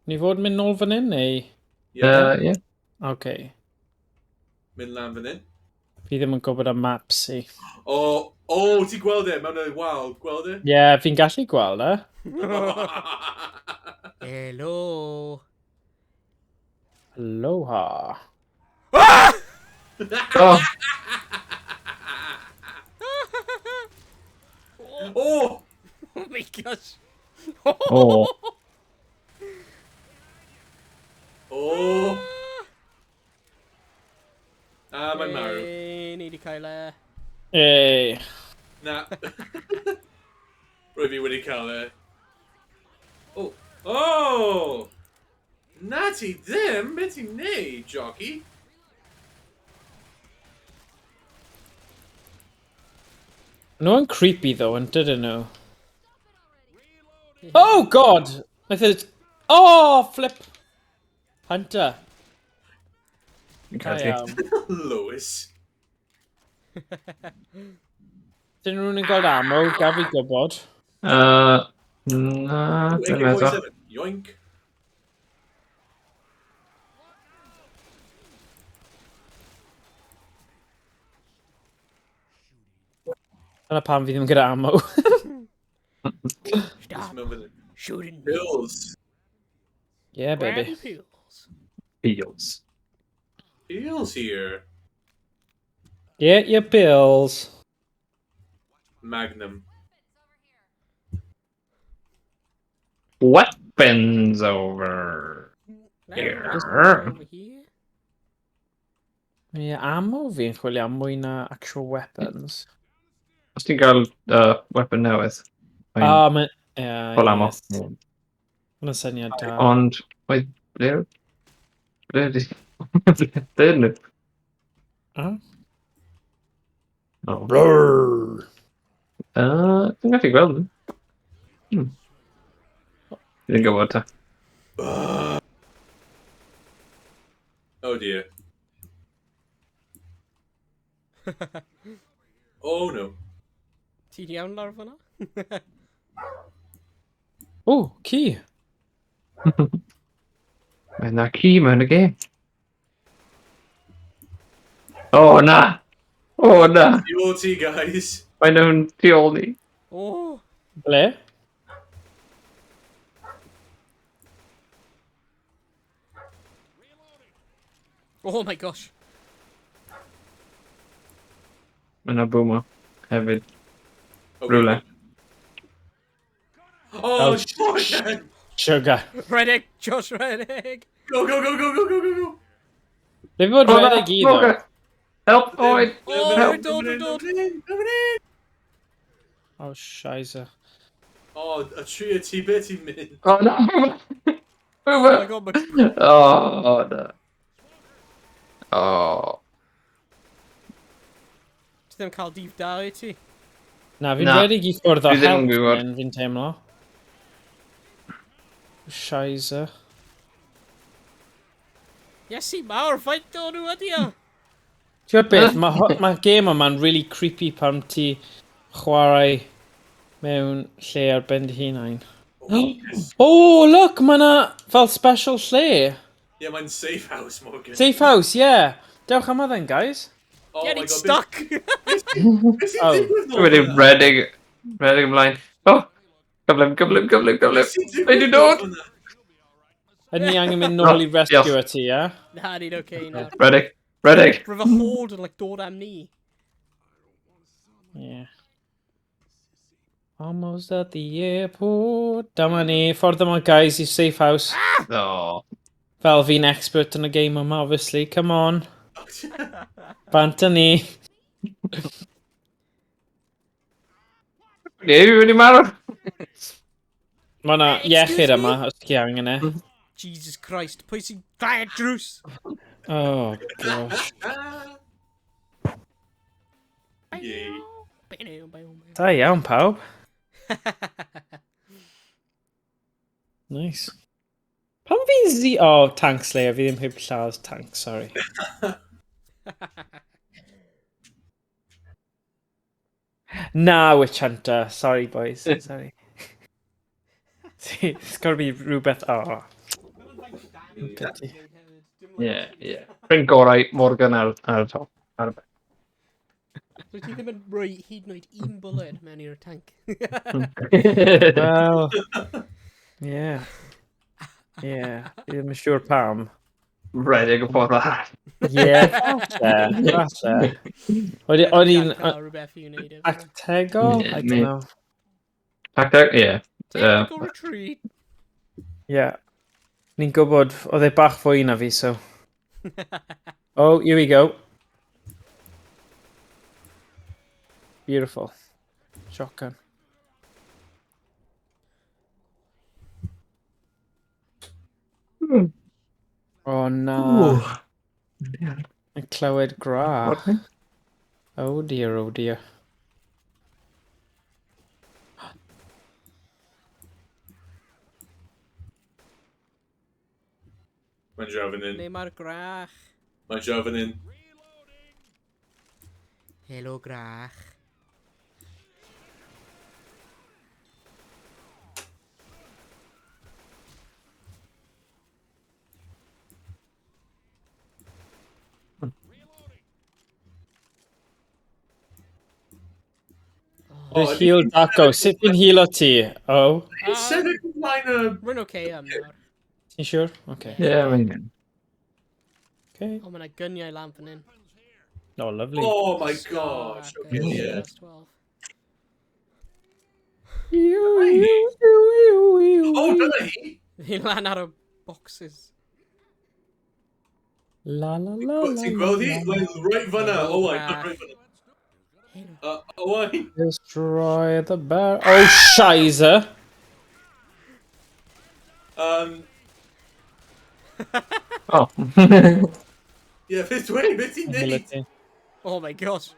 Ni fod yn mynd nôl fan hyn, neu? Yeah, Ie. Okay. mynd lan fan hyn. Fi ddim yn gwybod am maps i. Oh, Oh, ti'n gweld e mewn y wal, gweld e? Ie, yeah, fi'n gallu gweld e. Hello. Aloha. Ah! Oh, Oh! Oh my gosh. Oh. Oh! Ah, mae'n marw. Hey, ni di cael e. Hey. Na. Rwy fi wedi cael e. Oh! Oh! Na ti ddim! Be ti'n neud, jockey? Nhw yn creepy though, yn dydyn nhw? Oh god! Nath e... Oh, flip! Hunter. Fi'n Da cael ti. iawn. Lewis. Dyn nhw'n yn gweld ammo, gaf fi gwybod. Na, dwi'n meddwl. AK-47. Yoink. Dyna pam fi ddim gyda ammo. Stop Mewn fan hyn. shooting me. Pills. Yeah, baby. Grab pills. Feels. Pills here. Get your pills. Magnum. Weapons over here. Over here. Ie, yeah, ammo fi'n chwilio am mwy na actual weapons. Os ti'n gael weapon newydd, mae'n Ah, mae... Ie, full ammo. yes. Mae'n syniad da. Ond, oedd, ble, ble, ble, ble nhw? Ah? Oh. Roar. Dwi'n gallu gweld nhw. Dwi'n gwybod ta. Oh dear. Oh no. Ti'n iawn lawr fyna? Oh, key. Mae yna ci mewn y gêm. Oh na! Oh na! You all ti, guys. Mae nhw'n tu ôl ni. Oh. Ble? Oh my gosh. Mae yna boomer hefyd. Okay. Rhywle. Oh, shit! Sugar. Reddick, Josh Reddick. Go, go, go, go, go, go, go, go! Ble fi bod Oh, na, redeg i ddo? Morgan! Help! Oed! Oh, Help! dod, dod, dod. Oh, shizer. Oh, y tri y ti, be ti'n mynd? Oh no! Oh my Boomer! god, my... Oh no. Oh. Ti ddim cael dydd da i ti? Na, fi'n Na. redeg i ffwrdd o Dwi ddim yn help gwybod. fan, fi'n teimlo. Shizer. Iesu mawr, faint o nhw ydi o? Ti'n gwybod beth, mae ma game yma'n really creepy pan ti chwarae mewn lle ar ben dy hunain. Oh, look, mae na fel special lle. Yeah, mae'n safe house, Morgan. Safe house, yeah. Dewch yma then, guys. Oh my Getting God, stuck! Beth sy'n Oh. digwydd Dwi wedi nôl fan'na? redeg, redeg ymlaen. Oh! Gyflym, gyflym, gyflym, gyflym. Beth sy'n digwydd Mae di nôl dod! fan'na? Ydyn ni angen mynd nôl i rescue Diolch. ti, ie? Na, ni'n okay nawr. Redeg, redeg. Roedd y horde yn like, dod am ni. Yeah. Almost at the airport. Dyma ni, ffordd yma, guys, i safe house. Oh. Fel fi'n expert yn y game yma, obviously. Come on. Bant â ni. Ni wedi marw. Mae yna Excuse iechyd me? yma, os ti angen e. Jesus Christ, pwy sy'n gael drws? Oh, gosh. Ah. Yay. Bow, bow, bow. Da iawn, pawb. Nice. Pam fi'n zi... Oh, Tank Slayer. Fi ddim heb lladd tank, sorry. Na, Witch Hunter. Sorry, boys. Sorry. See, it's gotta be rhywbeth... Oh, pity. Ie, ie. Ffrind gorau Morgan ar y top. Ar y ben. So ti ddim yn rhoi hyd yn oed un bwled mewn i'r tank. Wel, ie. Ie, fi ddim yn siŵr pam. Rhedeg y ffordd arall. Ie, falle, falle. O'n i'n Cael rhywbeth i wneud efo. Tactegol? Ie, I me- don't know. Tacteg, ie. Tactical retreat. Ie. Ni'n gwybod, oedd e bach fwy na fi, so. Oh, here we go. Beautiful. Shotgun. Oh na. Yn clywed gra. Oh dear, oh dear. Mae'n draw fan hyn. Neu mae'r grach. Mae'n draw fan hyn. Helo grach. Oh, Just heal Daco. Sut fi'n healo ti? Oh, It's sefyll o flaen y... Rwy'n oce am nawr. ti'n siŵr? Okay. Ie, mae'n... Okay. O, mae yna gyniau lan fan hyn. Oh, lovely. Oh my gosh. Scar, Okay, yeah. S12. Oh, dyna hi! Hi lan ar y boxes. La la la la. Ti'n gweld hi? la, la. Like, right fyna. Oh, my Ah. God, right fyna. Helo. Owain. Destroy the bear. Oh, shizer. Oh. Yeah, beth dweud, beth ti'n neud? Oh my gosh.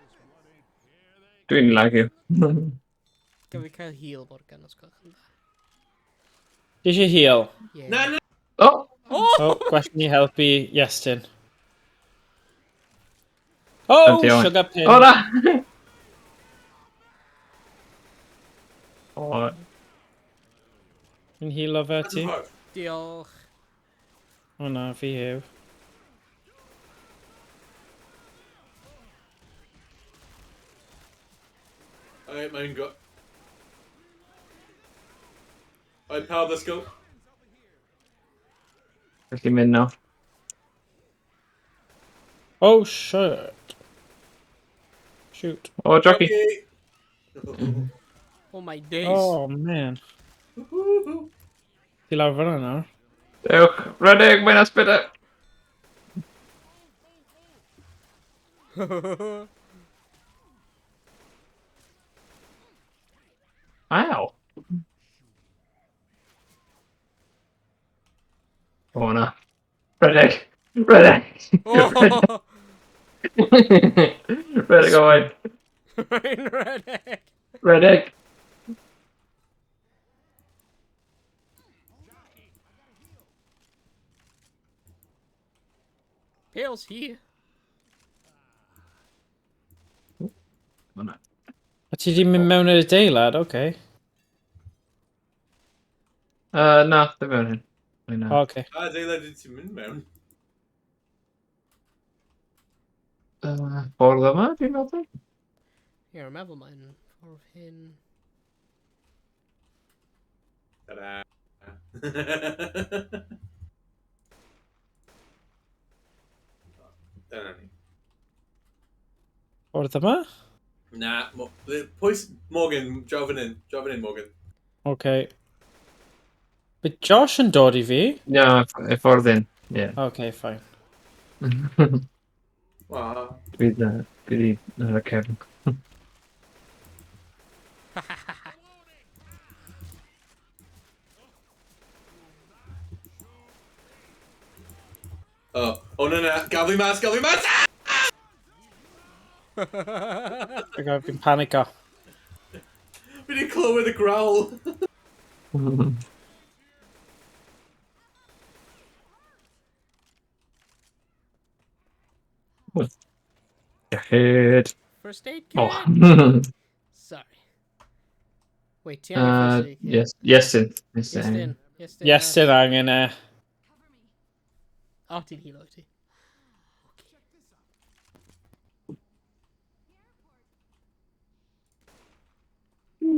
Dwi'n lagio. Gaf fi cael heal Morgan os gwelwch yn dda. Ti eisiau heal? Yeah. Na, na, Oh! Oh! Oh, gwell ni helpu Iestyn. Oh, Ydi, Owain. sugar pin. O na! O, Fi'n healo fe ti. Diolch. O na, fi yw. Alright, mae'n go. Alright, pawb, let's go. gallu mynd nawr. Oh, shit. Shoot. O, jockey. Okay. Oh my days. Oh, man. Ti lawr fyna nawr. Dewch, rhedeg, mae'n asbyd. Aw. O na. Rhedeg. Rhedeg. Oh! Rhedeg Owain. Rwy'n rhedeg. Rhedeg. Pales here. O na. A ti di mynd mewn i'r adeilad, oce. Na, ddim mewn hyn. Mae'n na. Oce. A adeilad i ti'n mynd mewn? Ffordd yma, dwi'n meddwl. Ie, rwy'n meddwl mae'n ffordd hyn. Ta-da. Dyna ni. Ffordd yma? Na, pwy Morgan, draw fan hyn, draw fan hyn, Morgan. Oce. Bydd Josh yn dod i fi? Na, y ffordd hyn. Ie. Oce, fine. Wow. Dwi di ar y cefn. Oh, oh no, na, gafel i mas, gafel i mas! Ah! Fi'n panico. Fi di clywed y growl. Iechyd. First aid kit? Oh. Sorry. Wait, ti angen first aid kit? Yes, Iestyn. Iestyn. Iestyn. Iestyn angen e. O, ti'n healo ti.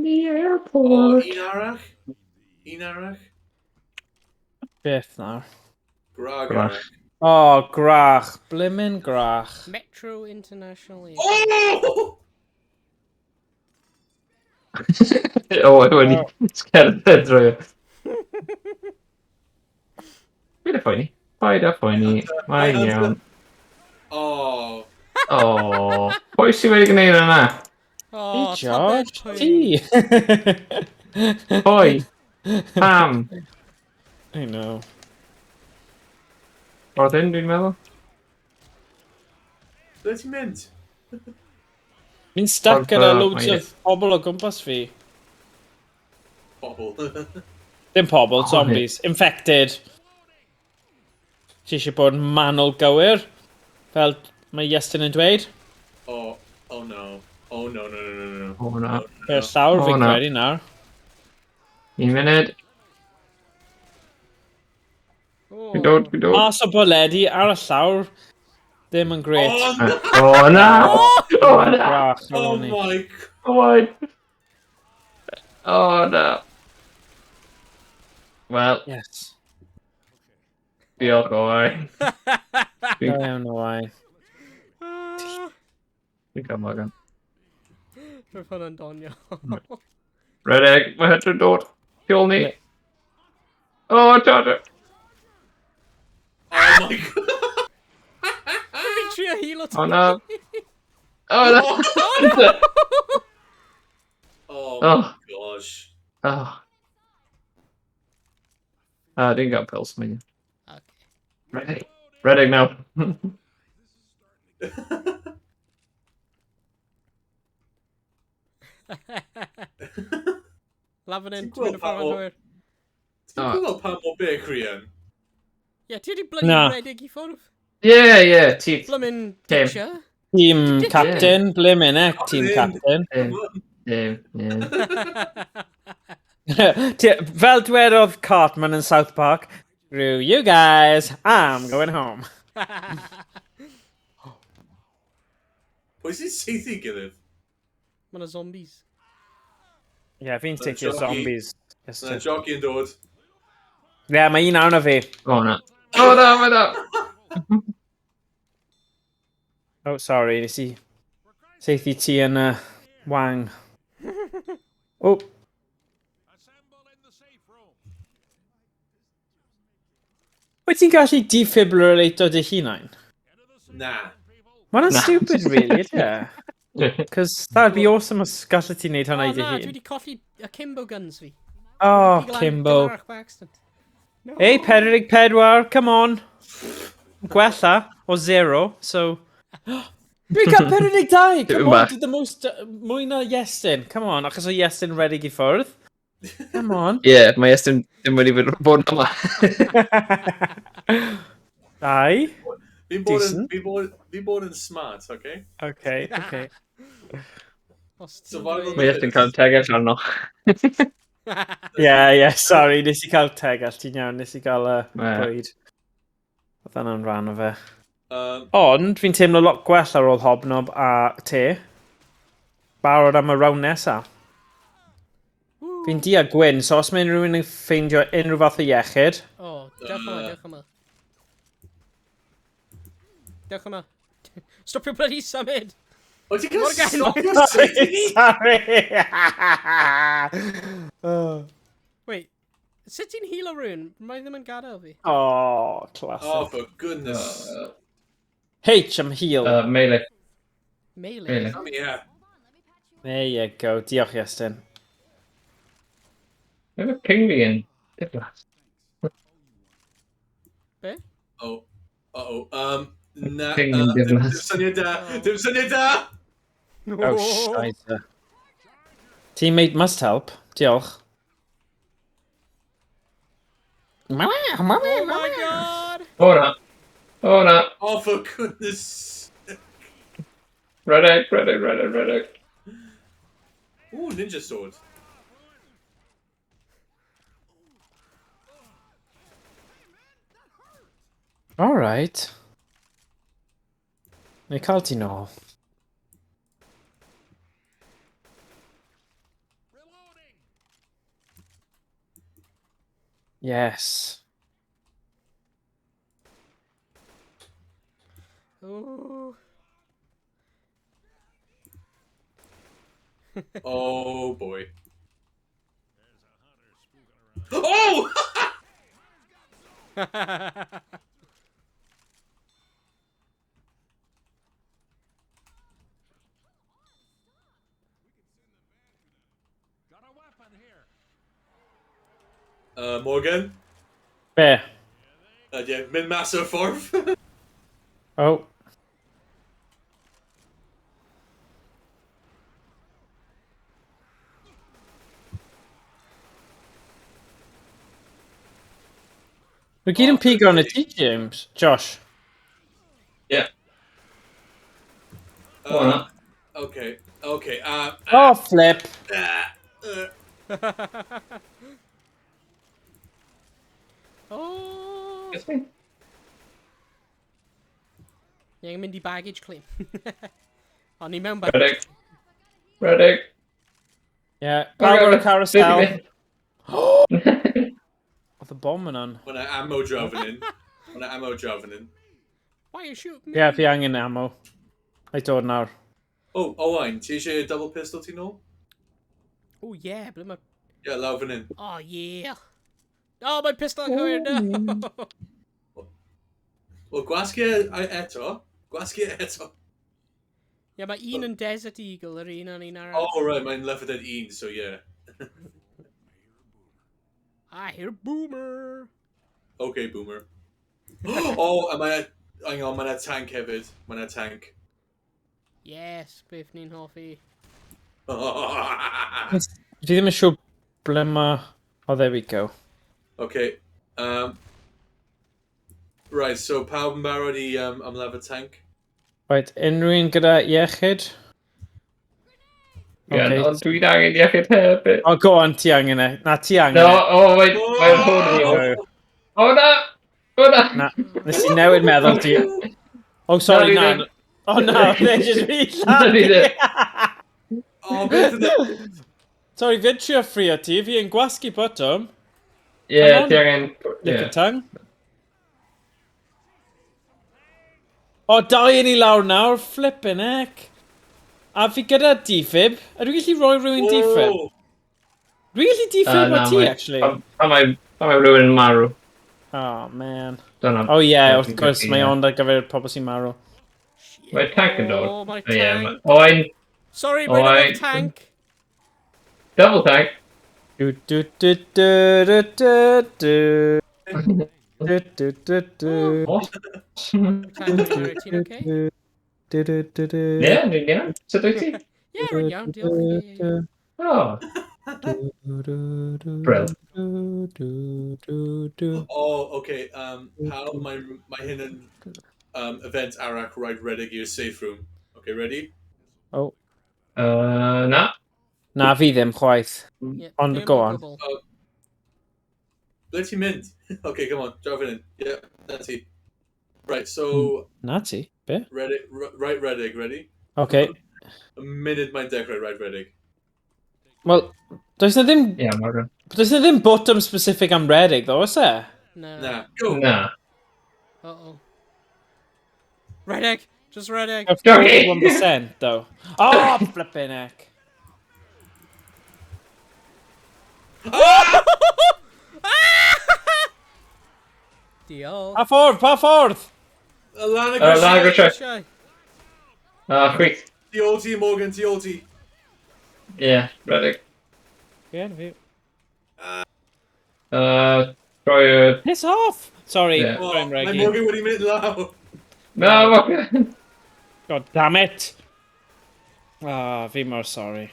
the O, airport. un arall? Un arall? Beth nawr? Grag Grach. arall. Oh, grach. Blimmin' grach. Metro International Airport. Oh! O, wedi cerdded drwy. Paid â phoeni. Paid â phoeni. Mae'n iawn. Oh. O, pwy sydd wedi gwneud yna? Oh, Hey, George. tybed pwy. Ti. Pwy? Pam? I know. O'r hyn, dwi'n meddwl. Ble ti'n mynd? Fi'n stuck Ond, gyda loads o mae- pobl o gwmpas fi. Pobl. Dim pobl, Oh, zombies. Infected. Ti eisiau bod yn manwl gywir? Fel mae Iestyn yn dweud. Oh, oh no. Oh no, no, no, no, no. O, na. Yr llawr O, fi'n na. credu nawr. Un munud. Oh. Dwi'n dod, dwi'n dod. Mas o bwledi ar y llawr. Ddim yn gret. Oh, no! O, na! O, na! Grach, ar Oh ôl ni. my... O, O, na. Wel, Yes. diolch, oi. Da iawn o wai. Ah, Dwi'n cael Morgan. Roedd hwnna'n doniol. Redeg, mae Hunter yn dod. Tu ôl ni. O, Charger. Oh my god! Fi'n trio heal o O, na. O, na. Oh Oh. my gosh. Oh. Ah, dwi'n gael pills, mae'n. Okay. Redeg. Redeg now. Laf fan hyn, Ti'n ti'n mynd y gweld ffordd pa mor- anghywir. Ti'n gweld pa mor bakery yn? Ie, ti wedi bloody Na. redeg i ffwrdd. Yeah, ti. Bloomin' Tim. ditcher. Team captain, blimmin' heck, team captain. Dim, yeah. Fel dwedodd Cartman yn South Park, "Screw you guys, I'm going home." Pwy sy'n saethu gilydd? Mae 'na zombies. Ie, yeah, fi'n Ma'n take your jockey. zombies. Mae jockey yn dod. Ie, yeah, mae un arno fi. O, na. O, na, mae na. Oh, sorry, nes i saethu ti yn wang. Oh, Assemble in the safe room. Wyt ti'n gallu defibrillator dy hunain? Na. Mae hwnna'n Na. stupid, really, ydy e? Cos that'd be awesome os gallu ti wneud hwnna O i dy na, dwi hun. wedi colli akimbo guns fi. Oh, Fi Kimbo. glanach by accident. No. Hey, 44, come on. Gwella o 0, so... Dwi'n cael 42! Come on, bach. did the most... Mwy na Iestyn. Come on, achos o Iestyn redeg i ffwrdd. Come on. Ie, mae Iestyn ddim wedi bod yma. Dau. Fi'n bod yn, Decent. fi'n bod yn smart, okay? Okay. Os ti'n Survival dweud- Mae Iestyn cael tegell arno. Yeah, sorry, nes i cael tegell, ti'n iawn, nes i gael Ie. bwyd. Oedd hwnna'n rhan o fe. Ond, fi'n teimlo lot gwell ar ôl hobnob a te. Barod am y round nesa. Fi'n du a gwyn, so os mae unrhyw un yn ffeindio unrhyw fath o iechyd, O, diolch yma, diolch yma. Diolch yma. Stopio bloody symud! O, ti'n cael Morgan! stopio saethu ni? Sorry! Oh, Wait, sut ti'n heal o rhywun? Mae ddim yn gadael fi. oh, classic. Oh, for goodness. H am heal. Melee. Melee. Melee. Come here. There you go. Diolch, Iestyn. Mae'n ping fi yn diflas. Be? Oh, uh-oh. Na, Ping yn dim diflas. dim syniad da. Dim syniad da! Oh, scheisse. Teammate must help. Diolch. Oh my god! O na. O na. Oh, for goodness. Redeg, redeg, redeg, redeg. Ooh, ninja sword. All right. Neu cael ti nôl. Yes. Oh. Oh boy. Oh! Got a weapon here. Morgan? Be? Yeah, mynd mas o'r ffordd. Oh. Mae gyd yn pigo yn y tŷ, James. Josh. Ie. O, na. Okay, okay. Oh, flip. Oh. Yes, me. Ie, yn mynd i baggage claim. O'n i mewn baggage. Redeg. Redeg. Yeah. Pawb ar y carousel. Oedd y bom yn on. Mae 'na ammo jar fan hyn. Mae 'na ammo jar fan hyn. Why you shoot me? Ie, yeah, fi angen ammo. Ai dod nawr. Oh, Owain, ti eisiau double pistol ti nôl? Oh yeah, ble mae... Yeah, lawr fan hyn. Oh yeah. Oh, mae pistol yn cywir, no. Wel, gwasgu e eto. Gwasgu e eto. Ie, mae un yn Desert Eagle, yr un yn un arall. Oh, right, mae'n Left 4 Dead 1, so yeah. I hear boomer. Okay, boomer. Oh, a mae'n... Hang on, mae'n tank hefyd. Mae'n tank. Yes, beth ni'n hoffi. Fi ddim yn siŵr ble ma... Oh, there we go. Okay. Right, so pawb yn barod i ymladd y tank? Right, unrhyw un gyda iechyd? Ie, Okay. ond dwi'n angen iechyd hefyd. Oh, go on, ti angen e. Na, ti angen No, e. oh, mae'n mae hwn i. Oh. O, na! O, na! Na, nes i newid meddwl ti. Oh, sorry, Na, na. fi ddim. Oh, no, they just fi Na, fi ddim. Oh, beth yna? Sorry, fi'n trio ffrio ti, fi yn gwasgu botwm. Ie, Come on. ti angen... Lick Ie. a tongue. O, dau yn i lawr nawr, flippin' heck. A fi gyda defib. Ydw i'n gallu rhoi rhywun defib? Oh, Dwi'n gallu defib o ti, actually. Pa mae rhywun yn marw. Oh, man. Dyna. Oh, yeah, Dwi'n wrth gwrs, gallu, mae ie. ond ar gyfer pobl sy'n marw. Mae'r tank yn dod. Oh, mae'r Ie, tank. Owain, Sorry, mae'n Owain. oh, tank. Double tank. Du, du, du, du, du, du, du. Du, du, du, du. What? Tank, sorry, ti'n okay? Du, du, du, du. Ie, dwi'n iawn. Sut wyt ti? Ie, rwy'n iawn, diolch. Ie, ie, ie. O, Du, du, du, Brill. du, du, du, du. Oh, okay. Pawb, mae hyn yn event arall rhaid redeg i'r safe room. Okay, ready? Oh, Na. na fi ddim chwaith. Ie, Ond ddim go o on. gwbl. Ble ti'n mynd? Okay, come on, draw fan hyn. Yeah, na ti. Right, so, Na ti, be? ready, right redeg, ready? Okay. Y munud mae'n dechrau right redeg. Wel, does na ddim, Ie, Morgan. does na ddim bottom specific am redeg, ddo, oes e? Na. Na, go! Na. Uh-oh. Redeg! Just redeg! Jockey! 1%, though. Oh, flipping heck. Diolch. Pa ffordd, pa ffordd? Lan y Lan y grisiau! grisiau. Grisiau. A, chwith. Tu ôl ti, Morgan, tu ôl ti. Ie, redeg. Ie, fi. Troi y... Piss off! Sorry, Yeah. Oh, sorry, mae Regi. Morgan wedi mynd lawr. Na, Morgan. God damn it! Ah, fi mor sorry.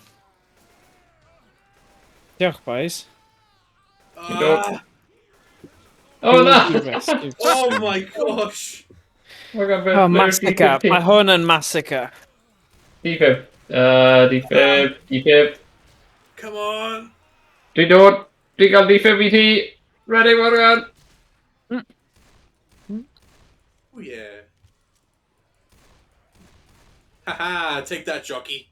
Diolch, boys. Ah, O, na! oh my gosh! Morgan, Oh, massacre. Mae hwn yn massacre. Defib. Defib, defib. Come on! Dwi'n dod. Dwi'n gael defib i ti. Ready, Morgan. Oh yeah. Haha, take that, jockey.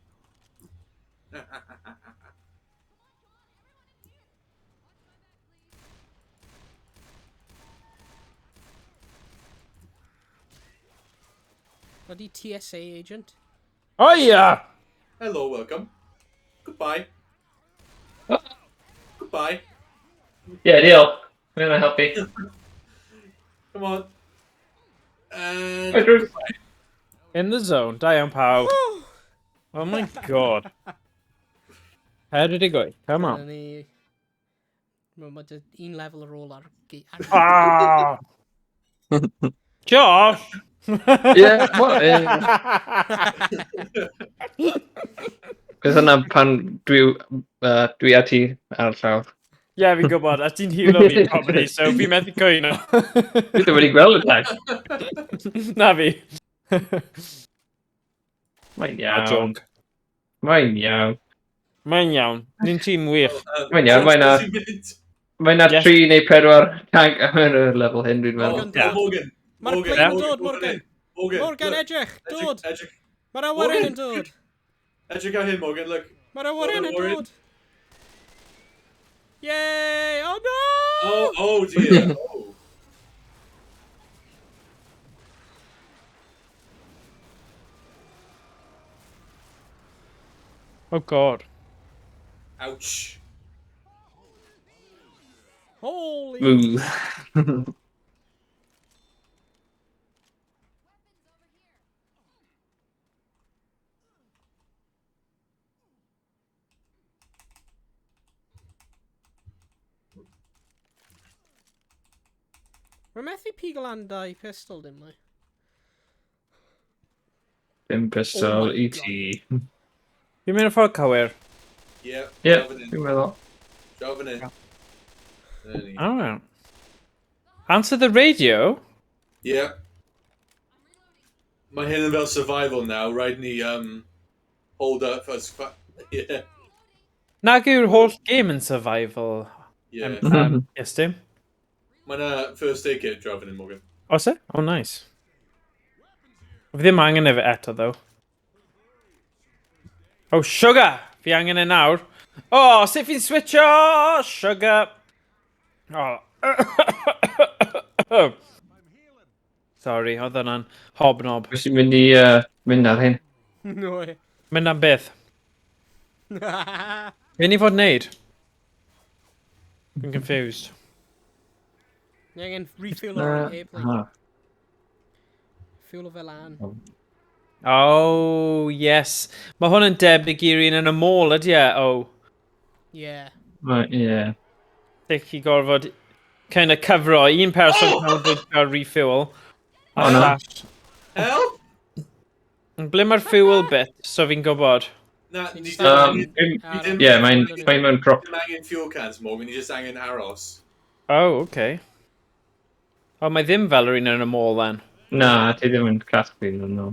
Bloody TSA agent. Oh yeah! Hello, welcome. Goodbye. Oh. Goodbye. Ie, diolch. Mae'n yna helpu. Come on. And... Bye, Drew. In the zone, da iawn pawb. Oh my god. How did it go? Come on. Dyna ni... Mae dy un lefel ar ôl ar... Ah! Josh! Ie, what? Cos yna pan dwi, dwi a ti ar y llawr. Ie, yeah, fi'n gwybod, a ti'n healo fi probably, so fi'n methu cwyno. Dwi ddim wedi gweld y tag. Na fi. Mae'n A iawn. joke. Mae'n iawn. Mae'n iawn. Ni'n tîm wych. Mae'n iawn, mae'n na- Mae na Yes. 3 neu 4 tank yn y lefel hyn, dwi'n meddwl. Morgan, Oh, Morgan. Mae'r Morgan, plane yn Morgan, dod, Morgan. Morgan. Morgan, look. edrych, dod. Edrych, Mae'r awyren yn dod. edrych ar hyn, Morgan, look. Mae'r awyren yn Morgan. dod. Yay! Oh no! Oh, oh dear. Oh. Oh god. Ouch. Holy... Move. Rwy'n methu pigo lan dau pistol, dim mwy. Dim Oh pistol my i ti. Fi'n mynd y ffordd cywir. Yeah. Ie, Draw fan hyn. dwi'n meddwl. Draw fan hyn. There ni. Oh. Answer the radio? Yeah. Mae hyn yn fel survival now. Rhaid ni hold up as Yeah. Nag yw'r holl game yn survival. Yeah. Yes, dim. Mae na first aid kit draw fan hyn, Morgan. Oes e? Oh, nice. Fi ddim angen e fe eto, though. Oh, sugar! Fi angen e nawr. Oh, sut fi'n switcho? Sugar! Oh. Sorry, oedd hwnna'n hobnob. Pwy sy'n mynd i mynd ar hyn? No way. Mynd am beth? Be ni fod wneud? Fi'n confused. Ni angen refuel o'r airplane. Aha. Fuel o fel lan. Oh, yes. Mae hwn yn debyg i'r un yn y mall, ydy e? Oh. Yeah. Right, ie. Lle chi gorfod kind of cyfro un person canolbwyntio ar refuel. A Oh, no. llall. Help! Ble mae'r fuel bit, so fi'n gwybod? Na, ni Ti'n ddim angen- Dwi'n- ni ddim Ie, mae'n mae mewn crop. ddim angen fuel cans, Morgan. Ni just angen aros. Oh, okay. Oh, mae ddim fel yr un yn y mall then. Na, ti ddim yn casglu nhw, no.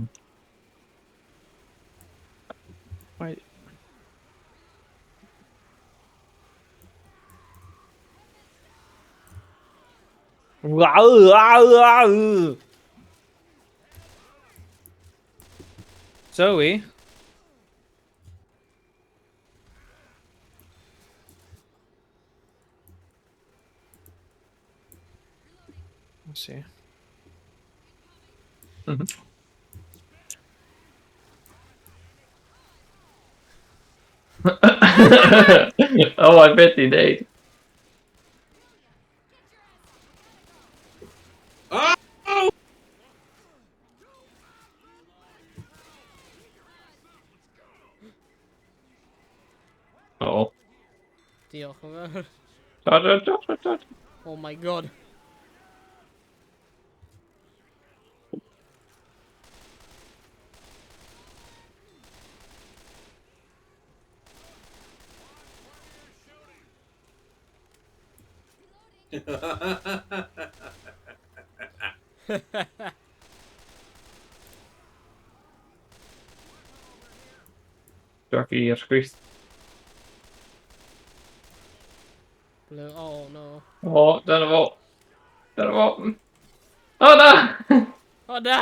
Wait. Wow, Zoe? Let's see. Oh, I bet he did. Oh! Oh. Diolch yn fawr. Da, da, da, da, da. Oh my god. Jockey i'r chwith. Blue. Oh no. O, dyna fo. Dyna fo. O, na! Oh na!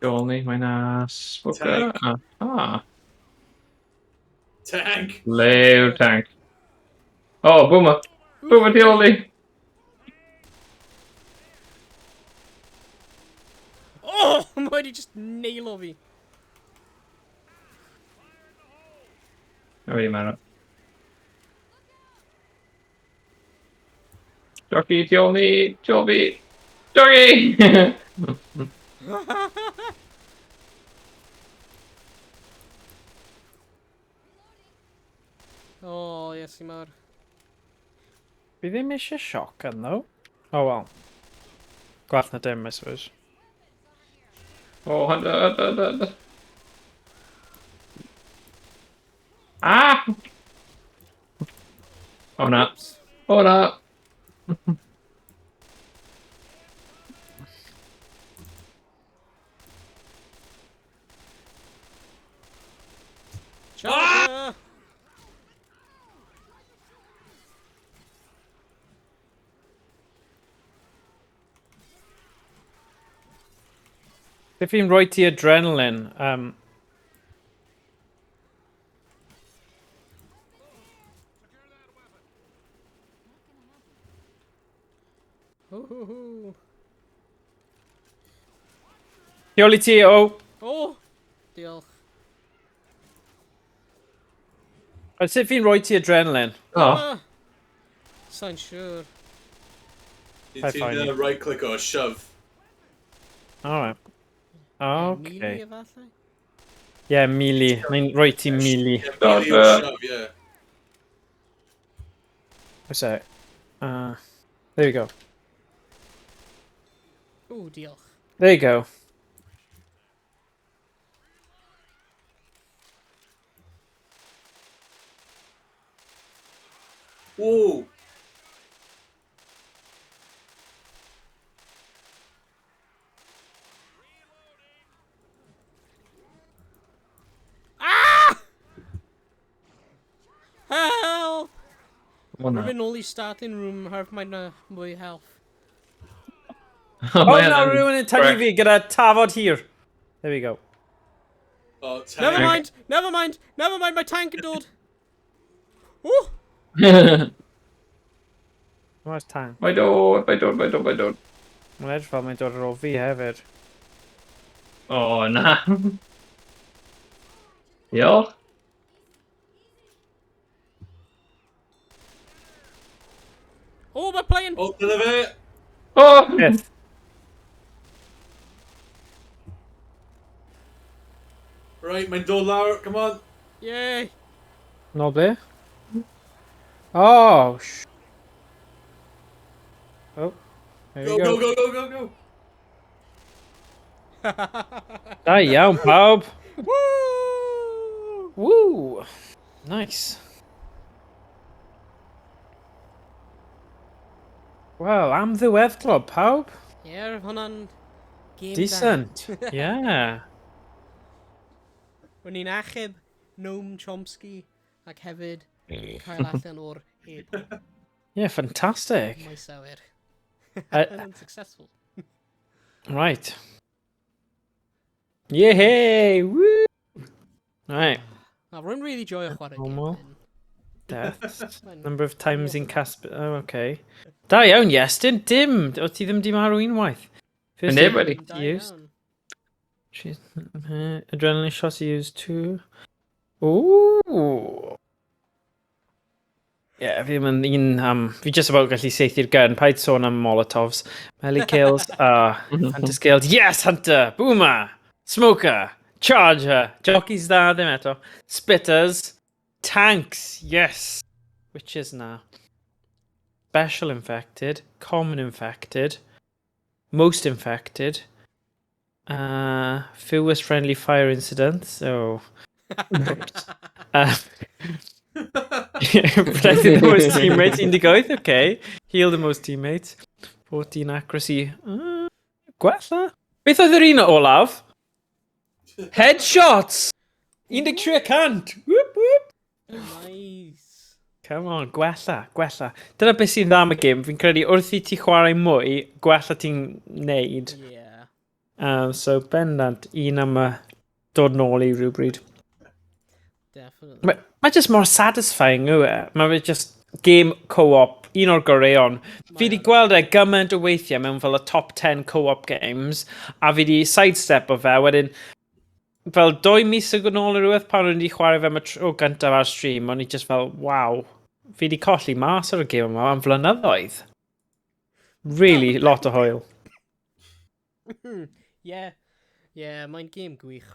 Dôl ni, mae na smoker. Tank. Ah. Tank! Lew tank. Oh, boomer. Boomer tu ôl ni. Oh, mae wedi just nailo fi. Mae wedi marw. Jockey, tu ôl ni, tu ôl fi. Jockey! Oh, yes, i mawr. Fi ddim eisiau shotgun, though. Oh, well. Gwell na dim, I suppose. Oh, hunter, hunter, hunter, hunter. Ah! Oh na. Oops. Oh na. Charger! Beth fi'n rhoi ti adrenaline? Hoo, hoo, hoo. Tu ôl i ti, oh! Oh! Diolch. A sut fi'n rhoi ti adrenaline? Oh. Ah. Sa'n siŵr. I Ti'n find you. right click or shove. Alright. Melee, Okay. efallai? Yeah, melee. Mae'n rhoi ti melee. Yeah, Oh, melee or shove, yeah. What's that? There we go. Ooh, diolch. There you go. Whoa! Ah! Help! Oh na. Rwy'n nôl i starting room herwydd mae'n mwy health. Oh, na, rhywun yn tynnu fi gyda tafod hir. There we go. Oh, tank. Never mind! Never mind! Never mind, mae tank yn dod! Woo! Where's tank? Mae dod, mae dod, mae dod, mae dod. Mae'n edrych fel mae'n dod ar ôl fi hefyd. Oh na. Diolch. Oh, mae plane! Oh, dyna fe! Oh! Yes. Right, mae'n dod lawr, come on! Yay! Nôl ble? Oh, Oh, there Go, we go, go. go, go, go, go! Da iawn, pawb. Woo! Woo! Nice. Wel, am ddiweddglo, pawb. Ie, yeah, hwnna'n game da. Decent. Yeah. O'n i'n achub Noam Chomsky ac hefyd cael allan o'r airport. Yeah, fantastic. Maes awyr. And unsuccessful. Right. Yay! Woo! Right. Na, rwy'n really joio chwarae game Normal. hyn. Deaths. Mae'n- Number of times in Casp... Oh, okay. Da iawn, Iestyn. Dim. O ti ddim di marw unwaith. First Neb aid wedi. Da used. iawn. Adrenaline shots used too. Ooh. Yeah, fi ddim yn un am... Fi just about gallu saethu'r gun. Paid sôn am Molotovs. Melee kills. Hunter skills. Yes, Hunter! Boomer! Smoker! Charger! Jockeys dda ddim eto. Spitters! Tanks! Yes! Witches na. Special infected. Common infected. Most infected. Fewest friendly fire incidents. Oh. Oops. Protected the most teammates. 18, okay. Heal the most teammates. 14 accuracy. Gwella. Beth oedd yr un olaf? Headshots! 13 cant! Whoop, whoop. Nice. Come on, gwella, gwella. Dyna beth sy'n dda am y gêm. Fi'n credu wrth i ti chwarae mwy, gwella ti'n neud. Yeah. So bendant, un am y dod nôl i rhywbryd. Definitely. Mae just mor satisfying yw e. Mae fe just game co-op, un o'r goreuon. Fi wedi gweld e gymaint o weithiau mewn fel y top 10 co-op games, a fi wedi sidestep o fe, wedyn fel 2 mis yn ôl neu rhywbeth pan o'n i wedi chwarae fe am y tro gyntaf ar stream, o'n i just fel, "Waw, fi wedi colli mas ar y game yma am flynyddoedd." Really, lot o hwyl. Yeah, mae'n game gwych.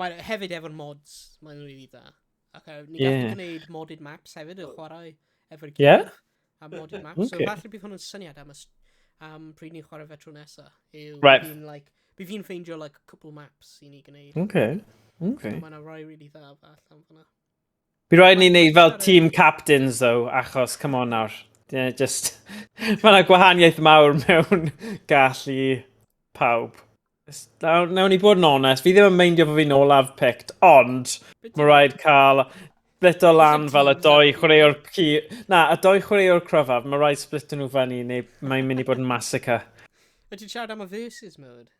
Mae'n hefyd efo'r mods, mae'n really dda. Ac ni gallu gwneud modded maps hefyd, y chwarae efo'r gilydd. A modded maps. So falle bydd hwn yn syniad am pryd ni'n chwarae fe tro nesa. Yw, fi'n, like, bydd fi'n ffeindio, like, couple maps i ni gwneud. So mae'n rhai really dda allan fyna. Bydd rhaid ni wneud fel team captains though, achos, come on nawr. Yeah, just, mae yna gwahaniaeth mawr mewn gallu pawb. Nawn ni bod yn onest, fi ddim yn meindio bod fi'n olaf picked, ond mae rhaid cael splito lan fel y doi chwaraewr ci. Na, y doi chwaraewr cryfaf, mae rhaid splito nhw fyny, neu mae'n mynd i bod yn massacre. Wyt ti'n siarad am y versus mode?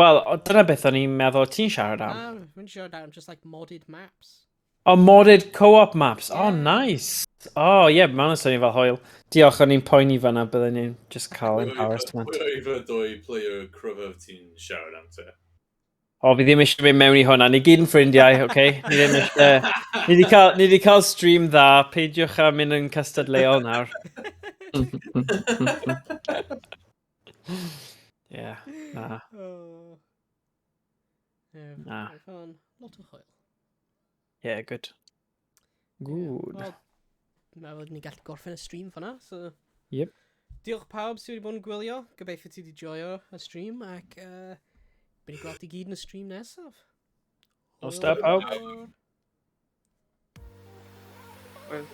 Wel, dyna beth o'n i'n meddwl ti'n siarad am. Na, fi'n siarad am just, like, modded maps. Oh, modded co-op maps. Oh, Yeah. nice. Oh, yeah, mae'n swnio fel hwyl. Diolch, o'n i'n poeni fan'na, bydden ni'n just cael embarrassment. Pwy oedd y doi player cryfaf ti'n siarad am te? O, fi ddim eisiau mynd mewn i hwnna. Ni gyd yn ffrindiau, oce? Okay? Ni ddim eisiau. Ni di cael stream dda. Peidiwch â mynd yn cystadleuol nawr. Yeah, na. Oh. Yeah, Na. Fun. Lot o hwyl. Yeah, good. Good. Wel, meddwl ni gallu gorffen y stream fanna, so. Yep. Diolch pawb sydd wedi bod yn gwylio. Gobeithio ti wedi joio y stream ac bydd ni gweld ti gyd yn y stream nesaf. Nos da, pawb. Hwyl. Hwyl.